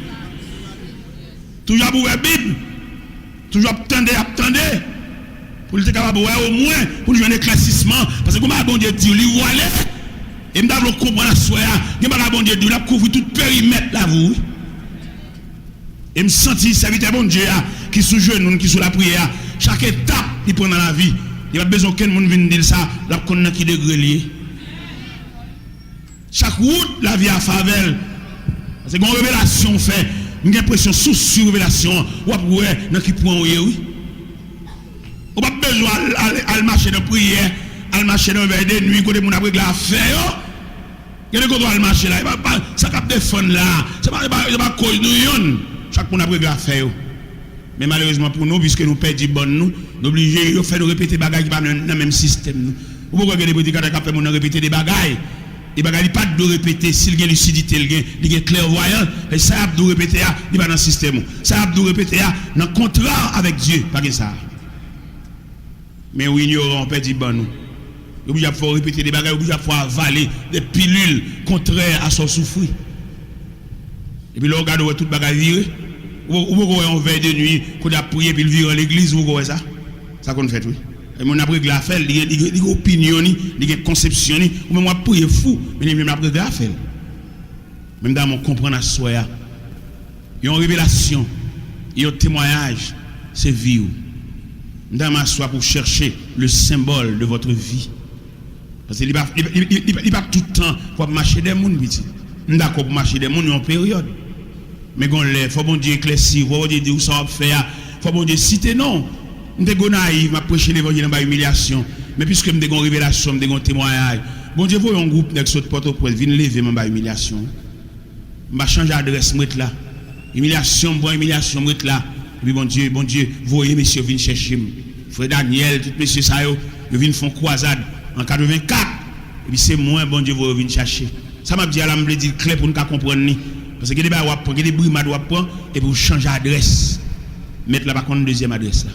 Toujou ap ouvè Bib. Toujou ap tande, ap tande. Pou l te kapab wè omwen, pou l jwenn eklèsisman. Paske gen bagay Bondye di w, li vwale. E m ta vle w konprann aswè a, gen bagay Bondye di w, l ap kouvri tout perimèt lavi w, wi. E m santi sèvitè Bondye a, ki sou jenou l, ki sou lapriyè a, chak etap li pran nan lavi, li p ap bezwen okenn moun vin di l sa, l ap konn nan ki degre l ye. Chak wout lavi a favè l. Paske gen yon revelasyon w fè. M gen enpresyon si w swiv revelasyon an, w ap wè nan ki pwen w ye, wi. Ou p ap bezwen al, al, al mache nan priyè, al mache nan revèy de nwi kote moun ap regle afè yo. Gen de kote w al mache la, e pa, pa, sa k ap defann la, se pa, se pa, se pa koz nou yonn. Chak moun ap regle afè yo. Men malerezman pou nou, piske nou pèdi bann nou, nou blije, yo fè nou repete bagay ki pa menm, nan menm sistèm nou. Ou poko wè gen de predikatè k ap fè moun nan repete de bagay. E bagay li pa t dwe repete, si l gen lisidite, l gen, li gen klèvwayans, e sa y ap di w repete a, li pa nan sistèm ou. Sa y ap di w repete a, nan kontra avèk Dye, pa gen sa. Men w inyoran, w pèdi bann ou. Yo oblije ap fè w repete de bagay, yo oblije ap fè w avale de pilil kontrè a sa w soufri. Epi lè w gade, w wè tout bagay vire. Ou, ou poko wè yon vèy de nwi, kote ap priye, epi l vire an legliz, ou poko wè sa? Sa konn fèt, wi. E moun ap regle afè l, li gen, li gen, li gen opinyon li, li gen konsepsyon li, ou menm w ap priye fou, men li menm l ap regle afè l. Men m ta renmen w konprann aswè a, yon revelasyon, yon temwayaj, se vi w. M ta renmen aswè a pou w chèche le symbole de votre vie. Paske li pa, li, li, li, li, li pa tout tan pou w ap mache dèyè moun, pitit. M dakò pou mache dèyè moun yon peryòd. Men gon lè, fò Bondye eklèsi w, fò Bondye di w sa w ap fè a, fò Bondye site non w. M te Gonayiv, m ap preche levanjil anba imilyasyon. Men piske m te gon revelasyon, m te gon temwayaj. Bondye voye yon gwoup nèg sot Pòtoprens vin leve m anba imilyasyon. M pa chanje adrès, m ret la. Imilyasyon, m pran imilyasyon, m ret la. Epi Bondye, Bondye voye mesye yo vin chèche m. Frè Daniel, tout mesye sa yo, yo vin fè yon kwazad an katrevenkat. Epi se mwen Bondye voye yo vin chache. Sa m ap di a la, m vle di l klè pou n ka konprann li. Paske gen de bagay w ap pran, gen de brimad w ap pran, epi w chanje adrès. Mèt la pa konn dezyèm adrès la.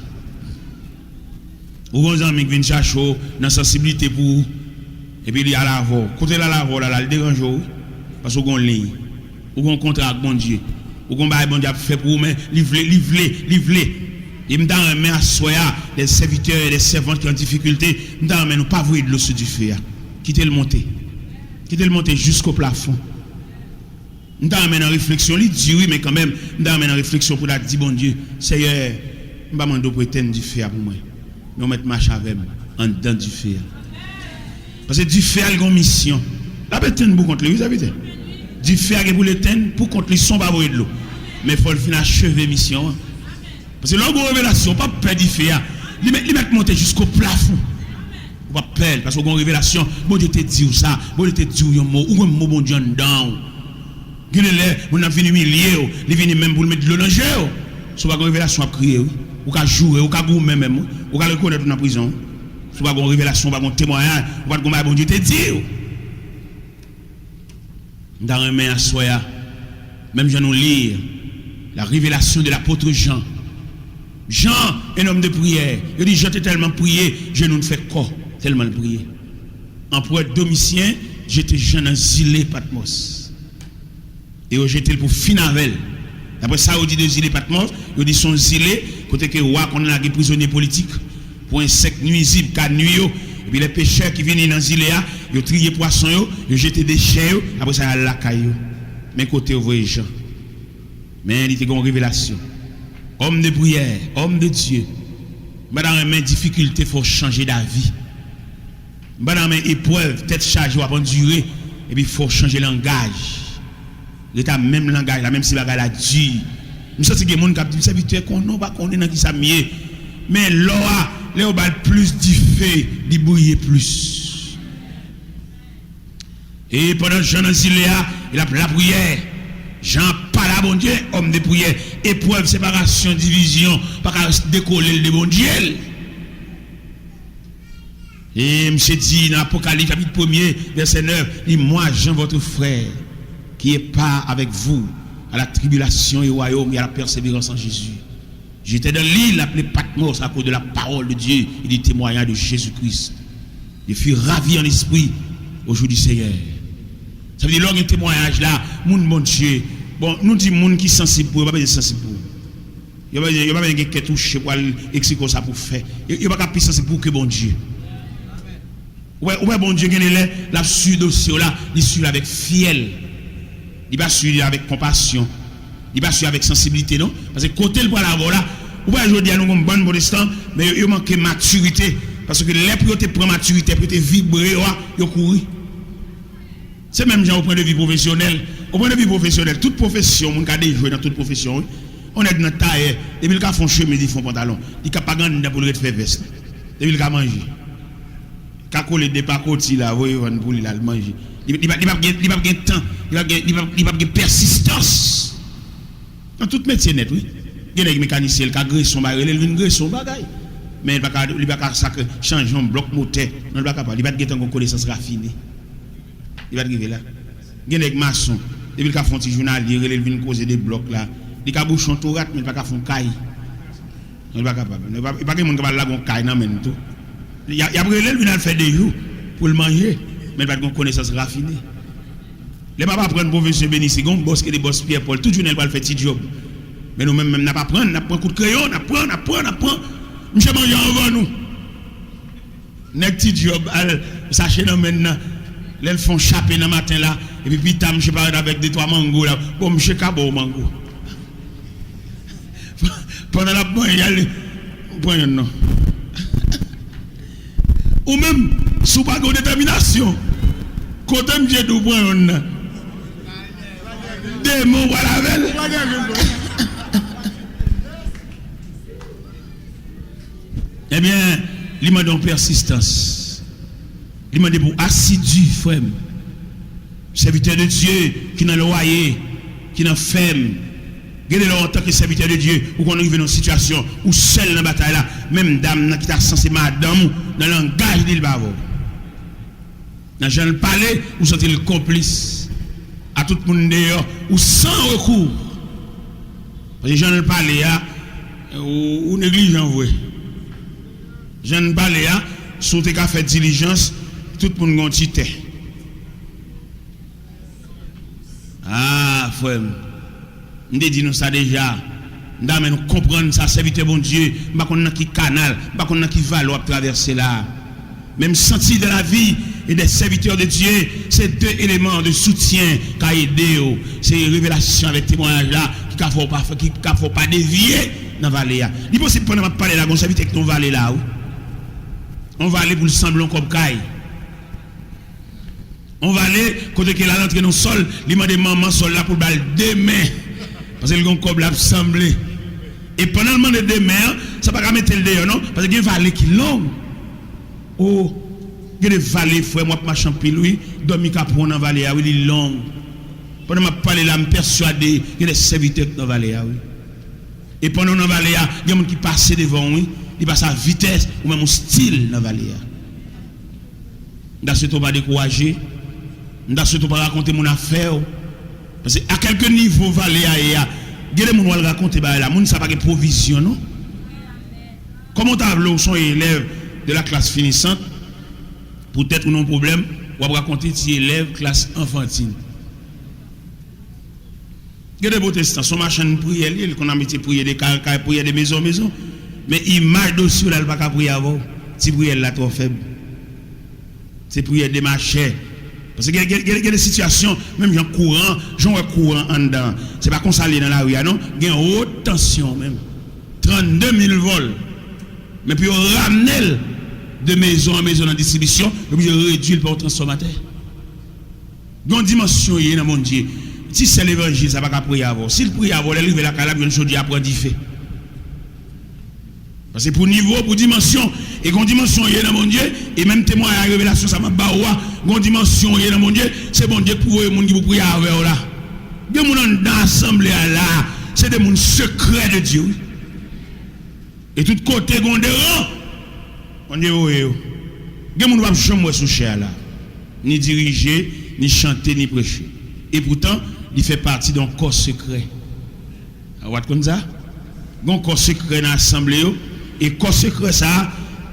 Ou gon zanmi k vin chache w nan sansiblite pou ou, epi li al avè w. Kote l al avè w la, la, li deranje w, wi. Paske w gon liy. Ou gon kontra ak Bondye. Ou gon bagay Bondye ap fè pou ou, men li vle, li vle, li vle. E m ta renmen aswè a, les serviteurs et les servantes ki an difikilte, m ta renmen nou pa voye dlo sou dife a. Kite l monte. Kite l monte jisko plafon. M ta renmen nan refleksyon, li di wi, men kanmenm, m ta renmen nan refleksyon pou ta di Bondye, Seyè, m pa mande w pou etenn dife a pou mwen, men w mèt mache avè m anndan dife a. Paske dife a, li gon misyon. L ap etenn pou kont li, wi, sèvitè. Dife a gen pou l etenn pou kont li san w pa voye dlo. Men fò l fin acheve misyon an. Paske lè w gon revelasyon, w p ap pè dife a. Li mèt, li mèt monte jisko plafon. Ou p ap pè l, paske w gon revelasyon. Bondye te di w sa. Bondye te di w yon mo. Ou gon mo Bondye anndan w. Gen de lè, moun nan ap vin imilye w, li vini menm pou l met dlo nan je w. Si w pa gen revelasyon, w ap kriye, wi. Ou ka joure, ou ka goumen menm, wi. Ou ka rekonèt ou nan prizon, wi. Si w pa gen revelasyon, ou pa gen temwayaj, ou pa t gen bagay Bondye te di w. M ta renmen aswè a, menm jan nou li, la révélation de l'apôtre Jean. Jean, un homme de prière. Yo di Jan te tèlman priye, jenou l fè kò, tèlman l priye. Anperè Domisyen jete Jan nan zile Patmòs. E yo jete l pou fin avè l. Daprè sa yo di de zile Patmòs, yo di se yon zile kote ke wa konn lage prizonye politik pou ensèk nwizib ka nui yo. Epi lè pechè ki vini nan zile a, yo triye pwason yo, yo jete dechè yo, apre sa y al lakay yo. Men kote yo voye Jan. Men li te gen yon revelasyon. Homme de prière, homme de Dieu. M pa ta renmen difikilte fè w chanje davi. M pa nan men eprèv, tèt chaje w ap andire, epi fò w chanje langaj. Ret a menm langaj la, menm si bagay la di. M santi gen moun k ap di m, sèvitè, konnen w pa konnen nan kisa m ye. Men lò a, lè yo ba l plis dife, li briye plis. E pandan Jan nan zile a, l ap lapriyè. Jan ap pale a Bondye, homme de prière. Eprèv, separasyon, divizyon, pa ka dekole l de Bondye l. E misye di nan Apokalips chapit premye, vèsè nèf, li, Moi, Jean, votre frère, qui ai part avec vous à la tribulation et au royaume et à la persévérance en Jésus. J'étais dans l'île appelée Patmos à cause de la parole de Dieu et du témoignage de Jésus-Christ. Je fus ravi en esprit au jour du Seigneur. Sa vle di, lè w gen temwayaj la, moun Bondye, bon, nou di moun ki sansib pou yo, pa bezwen sansib pou yo. Yo pa, yo pa bezwen gen kè touche pou al eksplike w sa pou fè. Yo, yo pa ka pi sansib pou w ke Bondye. Ou wè, ou wè Bondye gen de lè, l ap swiv dosye w la, li swiv avèk fyèl. Li pa swiv avèk konpasyon. Li pa swiv avèk sansiblite, non. Paske kote l pral avè w la, ou wè jodi a nou gon bann pwotestan, men yo, yo manke matirite. Paske lè pou yo te pran matirite, pou yo te vibre yo a, yo kouri. Se menm jan o pwen de vi pwofesyonèl. O pwen de vi pwofesyonèl, tout pwofesyon, moun ka dejwe nan tout pwofesyon, wi. On nèg nan tayè, depi l ka fè on chemiz, li fè on pantalon. Li ka pa gen anndan pou l ret fè vès la. Depi l ka manje. Ka kole de pakoti la, voye vann pou li, l al manje. Li, li, pa- li p ap gen, li p ap gen tan, li p ap gen, li p ap, li p ap gen pèsistans. Nan tout metye nèt, wi. Gen nèg mekanisyen, l ka grese on bagay, rele l vin grese on bagay. Men li pa ka, li pa ka sakre, chanje on blòk motè. Non, li pa kapab. Li pa t gentan gen konesans rafine. Li pa t rive la. Gen nèg mason, depi l ka fè on ti jounalye, rele l vin koze de blòk la. Li ka bouche on tou rat, men li pa ka fè on kay. Non, li pa kapab. Non, li pa, li pa gen moun k ap al lage on kay nan men l tou. Y a, y ap rele l vin al fè de jou pou l manje, men li pa t gen konesans rafine. Lè m ap aprann pwofesyon menisye, gen yon bòs ki rele bòs Pyè Pòl, tout jounen l pral fè ti djòb. Men nou menm, menm n ap aprann, n ap pran kout kreyon, n ap pran, n ap pran, n ap pran. Misye manje anvan nou. Nèg ti djòb al sache nan men l nan, lè l fè yon chape nan maten la, epi pita misye parèt avèk de twa mango la. Bon, misye ka ba w mango. Pandan l ap manje, al pran yonn non. Ou menm, si w pa gen yon detèminasyon, kote misye di w pran yonn nan? Demon pral avè l. Ebyen, li mande yon pèsistans. Li mande pou w asidi, frè m. Sèvitè de Dye ki nan lwaye, ki nan fèm. Gen de lè, antanke sèvitè de Dye, ou konn rive nan yon sitiyasyon, ou sèl nan batay la. Menm dam nan ki ta sanse madanm ou, nan langaj li, li pa avè w. Nan jan l pale, ou santi l konplis. A tout moun deyò, ou san rekou. Paske jan l pale a, ou, ou neglijan vre. Jan l pale a, si w te ka fè dilijans, tout moun gen yon ti tè. Ah, frè m, m te di nou sa deja. M ta renmen nou konprann sa, sèvitè Bondye. M pa konn nan ki kanal, m pa konn nan ki vale w ap travèse la. Men m santi dans la vie et des serviteurs de Dieu, se de eleman de soutyen ka ede w. Se revelasyon avèk temwayaj la ki ka fè w pa, ki ka fè w pa devye nan vale a. Li posib pandan m ap pale la, gen yon sèvitè ki nan yon vale la, wi. Yon vale pou l sanble yon kòb kay. On vale, kote ke l al antre nan sòl, li mande manman sòl la pou l ba l de men. Paske l gen yon kòb l ap sanble. E pandan l mande de men an, sa pa ka mete l deyò non, paske gen vale ki long. O, gen de vale, frè m, w ap mache anpil, wi. Dòmi ka pran w nan vale a, wi, li long. Pandan m ap pale la, m pèswade gen de sèvitè k nan vale a, wi. E pandan w nan vale a, gen moun ki pase devan w, wi. Li pase a vitès, ou menm ou still nan vale a. M ta swete w pa dekouraje. M ta swete w pa rakonte moun afè w. Paske a kèlke nivo vale a ye a, gen de moun w al rakonte bagay la, moun sa pa gen pwovizyon non. Kòman w ta vle w se yon elèv de la classe finissante, poutèt ou nan yon pwoblèm, w ap rakonte ti elèv klas anfantin? Gen de pwotestan, se yon machann priyè li ye, li konn abitye priye de kay an kay, priye de mezon an mezon. Men imaj de sila, li pa ka priye avè w. Ti priyè l la twò fèb. Se priyè demachè. Paske gen, gen, gen, gen de sitiyasyon, menm jan kouran, jan w wè kouran anndan an, se pa konsa l ye nan lari a non. Gen wot tansyon menm. Trannde mil vòl. Men pou yo ramnen l de mezon an mezon nan distribisyon, yo oblije redui l pa yon transfòmatè. Gen yon dimansyon w ye nan Bondye. Ti sè levanjil sa pa ka priye avè w. Si l priye avè w, lè l rive lakay la, l ap jwenn chodyè a pran dife. Paske pou nivo, pou dimansyon, e gen yon dimansyon w ye nan Bondye, e menm temwayaj revelasyon sa m ap ba ou a, gen yon dimansyon w ye nan Bondye, se Bondye k pou voye moun ki pou priye avè w la. Gen moun anndan asanble a la, se de moun sekrè de Dye, wi. E tout kote gen yon deran, Bondye voye yo. Gen moun w p ap janm wè sou chè a la, ni dirije, ni chante, ni preche. Epoutan, li fè pati de yon kò sekrè. Ou pa t konn sa? Gen yon kò sekrè nan asanble yo, e kò sekrè sa a,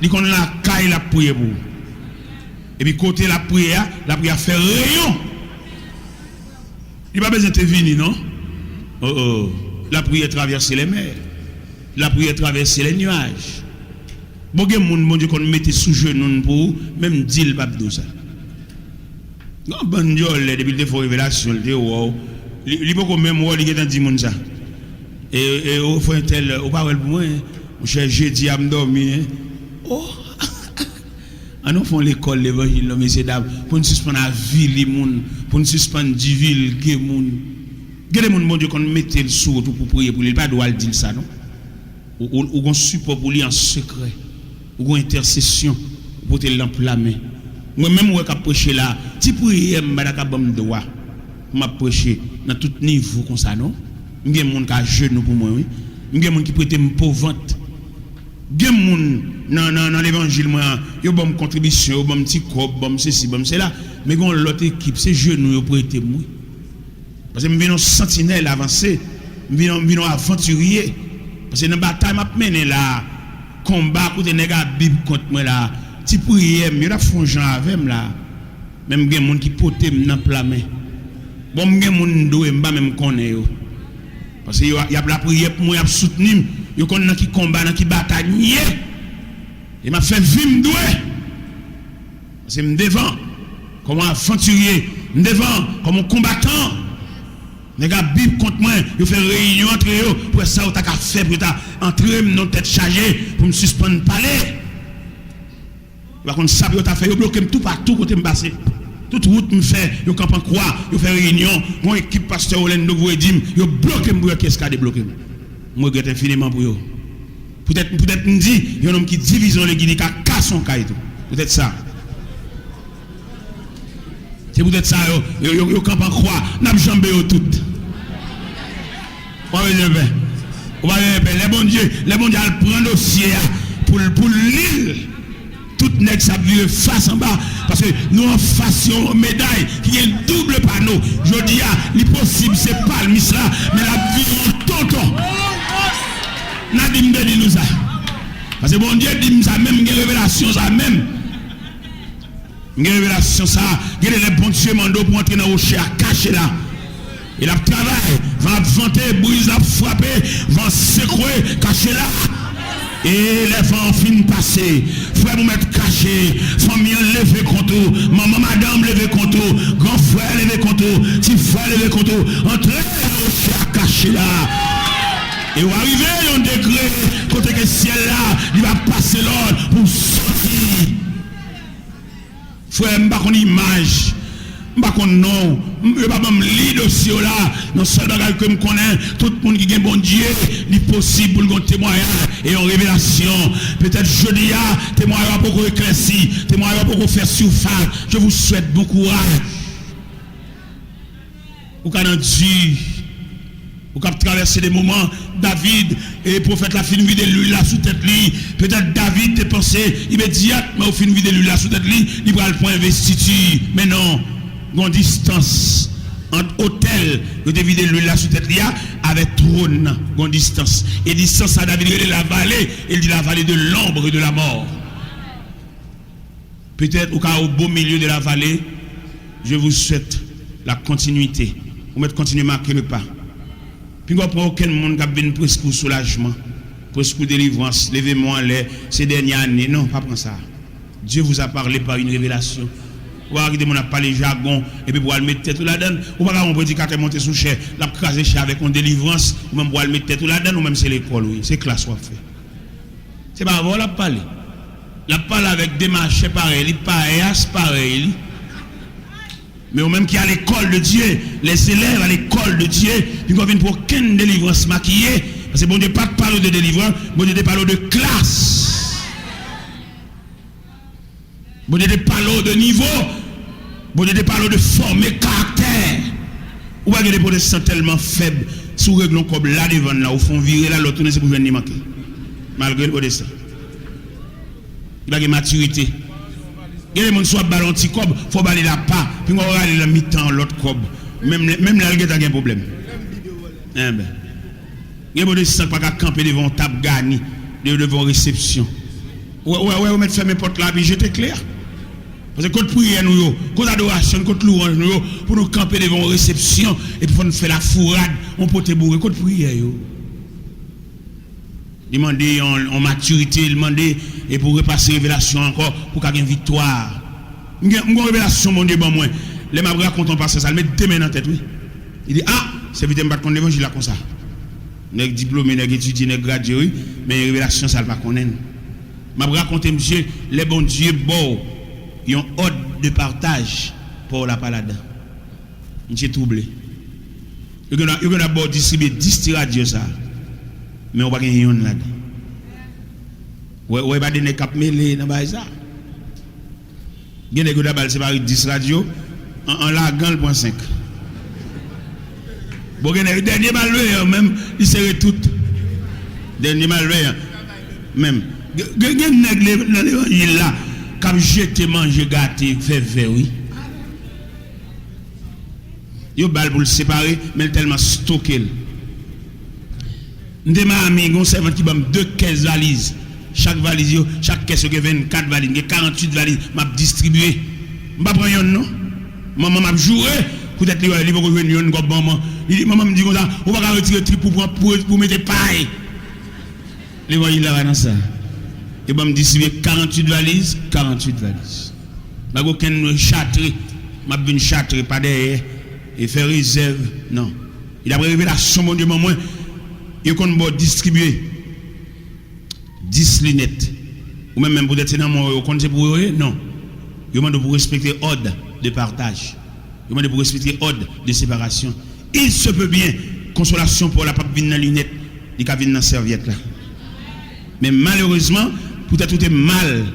li konn lakay l ap priye pou ou. Epi kote l ap priye a, lapriyè a fè reyon. Li pa bezwen te vini non. Oh, oh. Lapriyè travèse lè mè. Lapriyè travèse lè nyaj. Bon, gen moun Bondye konn mete sou jenou n pou ou, menm di l p ap di w sa. Gen yon bann dyòlè, depi l te fè w revelasyon, l te wè w, li, li poko menm wè w, li gentan di moun sa. E, e, o frè entèl, ou pa wè l pou mwen, monchè, jedi a m dòmi, en. Oh! Ann nou fè yon lekòl levanjil non, mesye dam, pou n sispann avili moun, pou n sispann divilge moun. Gen de moun Bondye konn mete l sou wout ou pou priye pou li, li pa di w al di l sa non. Ou, ou, ou gon sipò pou li an sekrè. Ou gon entèsesyon, ou pote l nan pla men. Mwen menm ou wè k ap preche la, ti priyè m pa ta ka ban m dwa pou m ap preche nan tout nivo konsa non. M gen moun k ajenou pou mwen wi. M gen moun ki prete m po vant. Gen moun nan, nan, nan levanjil mwen an, yo ban m kontribisyon, yo ban m ti kòb, ban m sesi, ban m sela. Men gen yon lòt ekip, se jenou yo prete m wi. Paske m vin yon santinèl avanse, m vin yon, m vin yon avantirye. Paske nan batay m ap mennen la a, konba kote nèg a Bib kont mwen la a, ti priyè m, yo t ap fè yon jan avè m la a. Men m gen moun ki pote m nan pla men. Bon, m gen moun m dwe, m pa menm konnen yo. Paske yo, y ap lapriyè pou mwen, y ap soutni m. Yo konn nan ki konba, nan ki batay m ye. E m ap fè vi m dwe. Paske m devan kòm yon avantirye, m devan kòm yon konbatan. Nèg ap bip kont mwen, yo fè reyinyon antre yo pou wè sa yo ta ka fè pou yo ta antre m nan tèt chaje pou m sispann pale. Yo pa konn sa pou yo ta fè, yo bloke m toupatou kote m pase. Tout wout m fè, yo kanpe an kwa, yo fè reyinyon. Gon ekip pastè Orlando k voye di m, yo bloke m pou yo kiyès ka debloke m. M regrèt enfiniman pou yo. Poutèt, poutèt m di, yon nonm ki divize yon legliz, li ka kase yon kay tou. Poutèt sa. Se poutèt sa yo, yo, yo, yo kanpe an kwa. N ap janbe yo tout. Ou pa bezwen pè. Ou pa bezwen pè. Lè Bondye, lè Bondye al pran dosye a pou l, pou l li l, tout nèg sa ap vire fas anba. Paske nou anfas yon meday ki gen doub pano. Jodi a, li posib se palmis la, men l ap vire an tonton. N a di m te di nou sa. Paske Bondye di m sa menm, m gen revelasyon sa menm. M gen revelasyon sa, gen de lè Bondye mande w pou antre nan woche a kache la. E l ap travay, van ap vante, briz ap frape, van sekwe kache la. E lè van an fin pase, frè m ou mèt kache, fanmi an leve kont ou, manman madanm leve kont ou, gran frè leve kont ou, ti frè leve kont ou, antre nan woche a kache la. E w a rive yon degre kote ke syèl la, li va pase lòd pou w soti. Frè, m pa konn imaj, m pa konn non, m, yo pa ban m li dosye w la. Nan sèl bagay ke m konnen, tout moun ki gen Bondye, li posib pou l gen yon temwayaj e yon revelasyon. Petèt jodi a, temwayaj w poko eklèsi, temwayaj w poko fè sifas. Je vous souhaite bon courage. Ou ka nan di, ou k ap travèse de moman. David, e pwofèt la fin vide lwil la sou tèt li. Petèt David te panse imedyatman ou fin vide lwil la sou tèt li, li pral pran envestiti. Men non, gon distans ant otèl yo te vide lwil la sou tèt li a avèk twòn nan. Gon distans. E distans sa David rele lavale, e l di lavale de l'ombre de la mort. Petèt ou ka au beau milieu de la vallée, je vous souhaite la continuité. Ou mèt kontinye make le pa. Pinga w pran okenn moun k ap vin preske w soulajman, preske w delivrans, leve men w anlè, se dènye ane. Non, pa pran sa. Dieu vous a parlé par une révélation. Ou pa ka kite moun ap pale jagon, epi pou w al met tèt ou ladann. Ou pa ka wè yon predikatè monte sou chè, l ap kraze chè avèk yon delivrans, ou menm pou w al met tèt ou ladann, ou menm se lekòl ou ye, se klas w ap fè. Se pa avè w l ap pale. L ap pale avèk de machè parèy li, payas parèy li. Men ou menm ki a lekòl de Dye, les élèves à l'école de Dieu, pinga w vin pran okenn delivrans makiye, paske Bondye pa t pale w de delivrans, Bondye te pale w de klas. Bondye te pale w de nivo. Bondye te pale w de fòme karaktè. Ou wè gen de pwotestan tèlman fèb, si w regle yon kòb la devan l la, ou fè yon vire la, lè w tounen se pou jwenn li manke. Malgre l pwotestan. Li pa gen matirite. Gen de moun si w ap ba l yon ti kòb, fò w ba li l apa, pinga w rale l nan mitan yon lòt kòb. Menm lè, menm lè l gentan gen pwoblèm. Enben. Gen pwotestan k pa ka kanpe devan yon tab gani, de-, devan yon resepsyon. Ou wè, ou wè, ou wè, ou mèt fèmen pòt la epi jete kle a. Paske kot priyè nou yo, kot adorasyon n, kot lwanj nou yo, pou nou kanpe devan yon resepsyon, epi fò n fè lafourad, yon pote boure, kot priyè yo? Li mande yon, yon matirite, li mande, e pou repase revelasyon ankò, pou ka gen viktwa. M gen, m gen yon revelasyon Bondye ban mwen. Lè m ap rakonte yon pastè sa, l met de men nan tèt, wi. Li di, a, sèvitè m pa t konn levanjil la konsa. Nèg diplome, nèg etidye, nèg gradye, wi. Men revelasyon sa, l pa konnen l. M ap rakonte misye, lè Bondye ba w yon òd de pataj, pa w la pa ladan. Misye twouble. Yo gen, yo gen dwa ba w distribye dis ti radyo sa, men w pa gen yonn ladan. Wè, wè, pa de nèg k ap mele nan bagay sa. Gen nèg yo ta ba l separe dis radyo, an, an lagan l pran senk. Bon, gen nèg, dènye malveyan menm, li sere tout. Dènye malveyan menm. Gen, gen, gen nèg le-, nan levanjil la k ap jete manje gate, fè vè, wi. Yo ba l pou l separe, men l tèlman stoke l. M te Miami, gen yon sèvant ki ban m de kès valiz. Chak valiz yo, chak kès yo gen vennkat valiz, m gen karanntuit valiz, m ap distribye. M pa pran yonn non. Manman m ap joure, Poutèt li wè, li poko jwenn yonn kòb manman. Li di, manman m di konsa, ou pa ka retire trip pou pran, pou, pou mete pay. Levanjil la pa nan sa. Yo ban m distribye karanntuit valiz, karanntuit valiz. Pa gen okenn chatre, m ap vin chatre pa dèyè, e fè rezèv, non. E daprè revelasyon Bondye ban mwen, yo konn ba w distribye dis linèt. Ou menm, menm poutèt se nan men w yo konn se pou yo ye, non. Yo mande w pou w respekte òd de pataj. Yo mande pou w respekte òd de separasyon. Il se peut bien, konsolasyon pa w la p ap vin nan linèt, li ka vin nan sèvyèt la. Men malerezman, poutèt ou te mal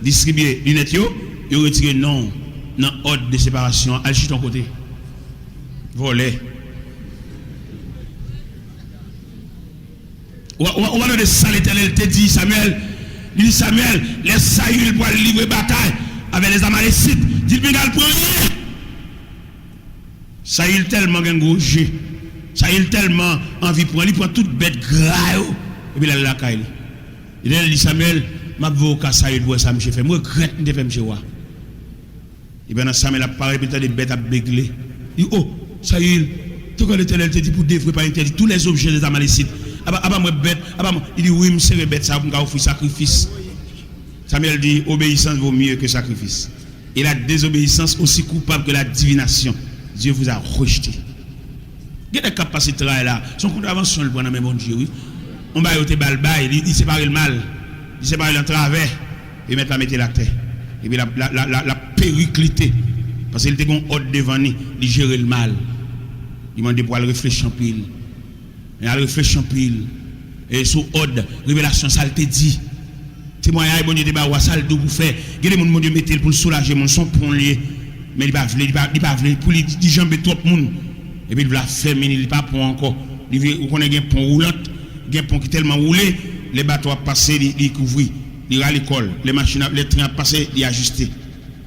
distribye linèt yo, yo retire non w nan òd de separasyon an. Al chita yon kote. Vòlè. Ou, ou, ou pa tande sa Letènèl te di Samyèl? Li di Samyèl, lè Sayil pral livre batay avèk lèzamalesit, di l pinga l pran lyen. Sayil tèlman gen gwo je. Sayil tèlman anvi pran, li pran tout bèt gra yo, epi l al lakay li. Letènèl di Samyèl, m ap voye w ka Sayil pou w wè sa misye fè. M regrèt m te fè misye wa. Epi pandan Samyèl ap pale, epi l tande bèt ap begle. Li di, o, Sayil, tankou Letènèl te di, pour de vrai pas interdit tous les objets des Amalécites. Apa, apa mwen bèt, apa mwen. Li di, wi, m sere bèt sa pou m ka ofri sakrifis. Samyèl di, obéissance vaut mieux que sacrifice. Et la désobéissance aussi coupable que la divination. Dieu vous a rejeté. Gen nèg k ap pase tray la, se yon kontravansyon l pran nan men Bondye, wi. Yon bagay yo te ba l bay, li, li separe l mal. Li separe l an travè. E mèt la mete l atè. Epi l ap, l ap, l ap, l ap, l ap periklite. Paske li te gen yon òd devan li, li jere l mal. Li mande pou al reflechi anpil. Men al reflechi anpil. E sou òd, revelasyon, sa l te di. Temwayaj Bondye te ba w a, sa l di w pou fè. Gen de moun Bondye mete l pou l soulaje moun, se yon pon l ye. Men li pa vle, li pa, li pa vle, pou li, li janbe twòp moun. Epi l vle ap fèmen li, li pa pon ankò. Li vle, ou konnen gen pon woulant, gen pon ki tèlman woule, lè bato ap pase, li, li kouvri, li rale kò l. Lè machin ap, lè tren ap pase, li ajiste.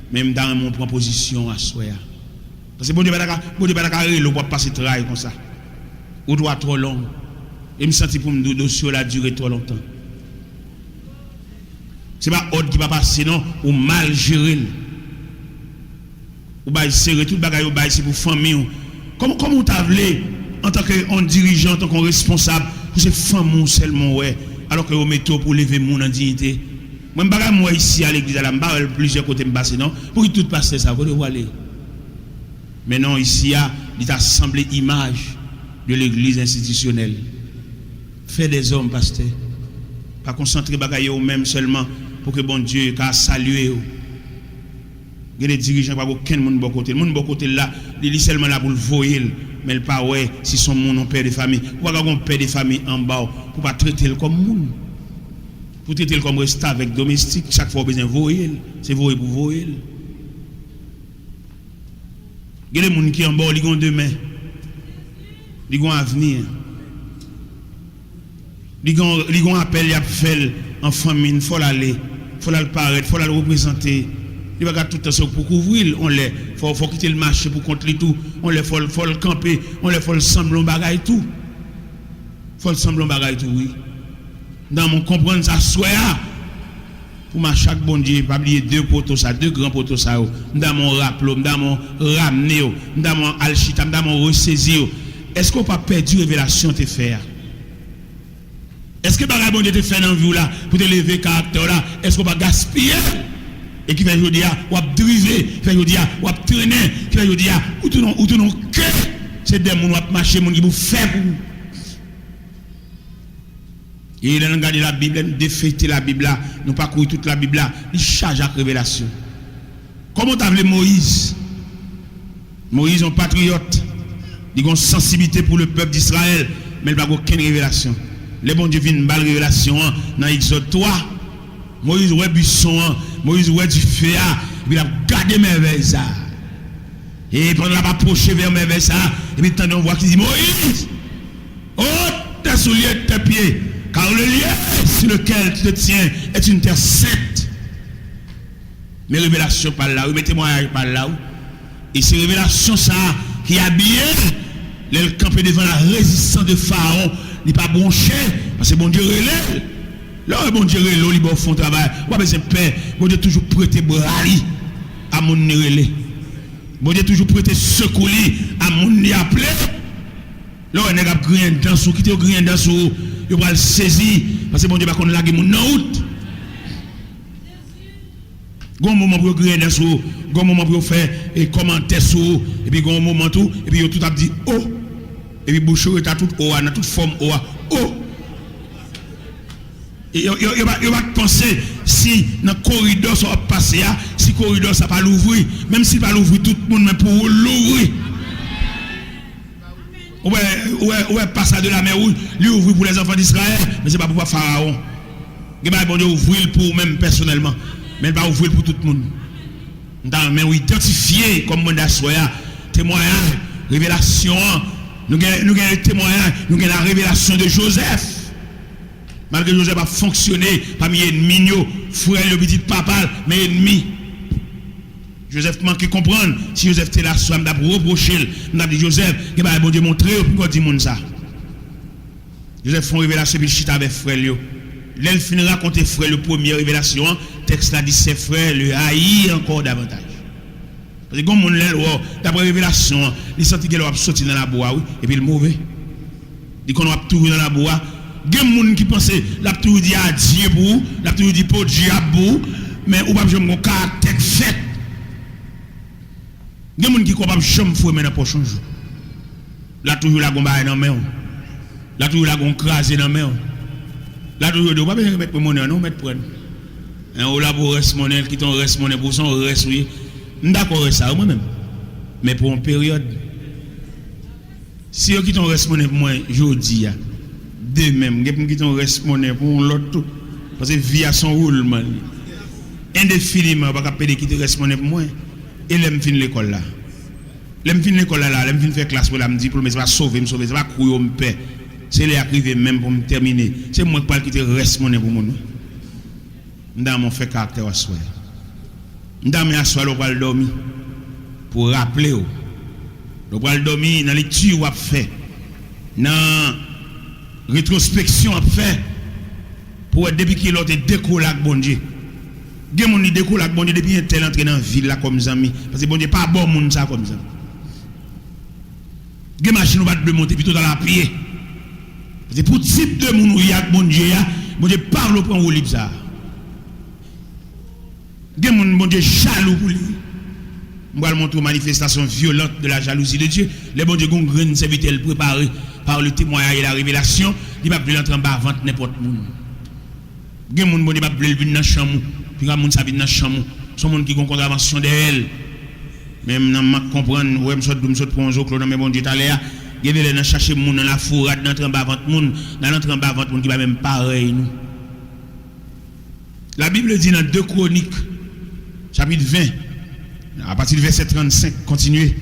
Men m ta renmen w pran pozisyon aswè a. Paske Bondye pa ta ka, Bondye pa ta ka rele w pou w ap pase tray konsa. Wout ou a twò long. E m santi pou m di w dosye w la dire twò lontan. Se pa òd ki pa pase non, ou mal jere l. Ou bay sere, tout bagay ou bay se pou fanmi w. Kòman, kòman ou ta vle, antanke yon dirijan, antanke yon responsab, pou se fanmi w sèlman w wè, alòske yo mete w pou w leve moun an diyite? Mwen, m pa ka m wè isi a legliz la, m pa wè l plizyè kote m pase non. Pouki tout pastè sa, kote yo prale? Men non, isi a, li ta sanble imaj de legliz enstitisyonèl. Fè dèzòm, pastè. Pa konsantre bagay yo ou menm sèlman pou ke Bondye ka salye yo. Gen de dirijan pa gen okenn moun bò kote l. Moun bò kote l la, li, li sèlman la pou l voye l, men l pa wè si se yon moun, yon pè de fanmi. Ou pa ka gen yon pè de fanmi anba w pou w pa trete l kòm moun. Pou w trete l kòm restavèk domestik, chak fwa w bezwen voye l, se voye pou voye l. Gen de moun ki anba w, li gen yon demen. Li gen yon avni. Li gen, li gen yon apèl y ap fè l an fanmi n, fò l ale, fò l al parèt, fò l al reprezante. Li pa ka tout tan se w k pou kouvri l, yon lè, fò, fò w kite l mache pou kont li tou, yon lè fò l, fò l kanpe, yon lè fò l sanble yon bagay tou. Fò l sanble yon bagay tou, wi. Nan moun konprann sa aswè a. Pou mache ak Bondye, pa bliye de poto sa, de gran poto sa yo. M ta renmen w raple w, m ta renmen w ramne yo, m ta renmen w al chita, m ta renmen w resezi yo. Èske w pa pèdi revelasyon w te fè a? Èske bagay Bondye te fè nan vi w la, pou te leve karaktè w la, èske w pa gaspiye l? E ki fè jodi a, w ap drive, ki fè jodi a, w ap trennen, ki fè jodi a, ou tounen, ou tounen ke se de moun w ap mache, moun ki pou fè pou ou. E lè n gade Labib, lè n defeyte Labib la, nou pakouri tout Labib la, li chaje ak revelasyon. Kòman w ta vle Moyiz? Moyiz yon patriyòt, li gen yon sansiblite pou le pèp d'Izrayèl, men li pa gen okenn revelasyon. Lè Bondye vin ba l revelasyon an nan Egzòd twa, Moyiz wè bison an, Moyiz wè dife a, epi l ap gade mèvèy sa a. E pandan l ap apwoche vè mèvèy sa a, epi l tande yon vwa ki di, Moyiz! Ôte tes souliers de tes pieds, car le lieu sur lequel tu te tiens est une terre sainte. Men revelasyon pa l la, wi, men temwayaj pa l la, wi. E se revelasyon sa a ki abiye l lè l kanpe devan la rezistans de Farawon. Li pa bwonche, paske Bondye rele l. Lè w wè Bondye rele w, li ba w fè yon travay, ou pa bezwen pè. Bondye toujou prete bra li a moun li rele. Bondye toujou prete sekou li a moun li aple. Lè w wè nèg ap griyen dan sou, kite yo griyen dan sou ou, yo pral sezi, paske Bondye pa konn lage moun nan wout. Gon moman pou yo griyen dan sou ou, gon moman pou yo fè e kòmantè sou ou, epi gon moman tou, epi yo tout ap di o, epi bouch yo ret a tout o a, nan tout fòm o a, o. Yo, yo, yo pa, yo pa t panse si nan koridò sa w ap pase a, si koridò sa pa louvri, menm si l pa louvri tout moun, men pou ou l louvri. Ou wè, ou wè, ou wè pas la de la mer Rouge, li ouvri pou lèzanfan d'Israël, men se pa pou pap Farawon. Gen bagay Bondye ouvri l pou ou menm pèsonèlman, men l pa ouvri l pou tout moun. M ta renmen w idantifye kòm mwen aswè a, temwayaj, revelasyon an. Nou gen, nou gen temwayaj, nou gen la revelasyon de Joseph. Malgre Joseph ap fonksyone pami ènmi l yo, frè l yo, pitit papa l, men ènmi. Joseph manke konprann, si Joseph te la aswè a, m t ap repwoche l, m t ap di, Joseph, gen bagay Bondye montre yo, poukò w di moun sa? Joseph fè yon revelasyon epi l chita avèk frè l yo. Lè l fin rakonte frè l yo premyè revelasyon an, tèks la di, ses frères le haïrent encore davantage. Paske gen moun lè l wè w, daprè revelasyon an, li santi gen lè w ap soti nan labou a, wi, epi l move. Li konn w ap toujou nan labou a. Gen moun ki panse l ap toujou di adye pou ou, l ap toujou di podyab pou ou, men ou p ap janm gon karaktè k fèt. Gen moun ki kwè w p ap janm foure men nan pòch yon jou. L a toujou lage yon bagay nan men w. L a toujou lage yon kraze nan men w. L a toujou di w, pa bezwen remèt mwen monnen an non, ou mèt pran l. Hein, ou la pou rès monnen, l kite yon rès monnen pou ou, se yon rès ou ye. M dakò rès sa, wi, mwen menm. Men pou yon peryòd. Si yo kite yon rès monnen pou mwen jodi a, demen, m gen pou m kite yon rès monnen pou yon lòt tou. Paske vi a se yon woulman li. Endefiniman, yo pa ka pede kite rès monnen pou mwen. E lè m fin lekòl la? Lè m fin lekòl la, la, lè m fin fè klas mwen la, m diplome, se pa sove m sove, se pa kou yo m pè. Se lè a k rive menm pou m tèmine. Se mwen k pral kite rès monnen pou moun, wi. M ta renmen w fè karaktè w aswè a. M ta renmen aswè a lè w pral dòmi, pou w raple w. Lè w pral dòmi, nan lekti w ap fè, nan retwospeksyon w ap fè, pou w wè depi kilè w te dekole ak Bondye. Gen moun li dekole ak Bondye depi entèl antre nan vi l la kòm zanmi. Paske Bondye pa ba w moun sa kòm zanmi. Gen machin ou pa t dwe monte, pito w t al apye. Paske pou tip de moun ou ye ak Bondye a, Bondye pa vle w pran woulib sa a. Gen moun Bondye jalou pou li. M pral montre w manifestation violente de la jalousie de Dieu. Lè Bondye gen yon grenn sèvitè l prepare par le témoignage et la révélation, li p ap vle l antre anba vant nenpòt moun. Gen moun Bondye p ap vle l vin nan chanm ou. Piga moun sa vin nan chanm ou. Se yon moun ki gen yon kontravansyon dèyè l. Men m nan mank konprann, ou wè m sot di w m sot pran yon zoklo nan men Bondye talè a. Gen de lè n al chache moun nan lafourad, n antre anba vant moun, n al antre anba vant moun ki pa menm parèy nou. La Bible dit dans deux Chroniques, chapitre vingt, à partir du verset trente-cinq, continuez.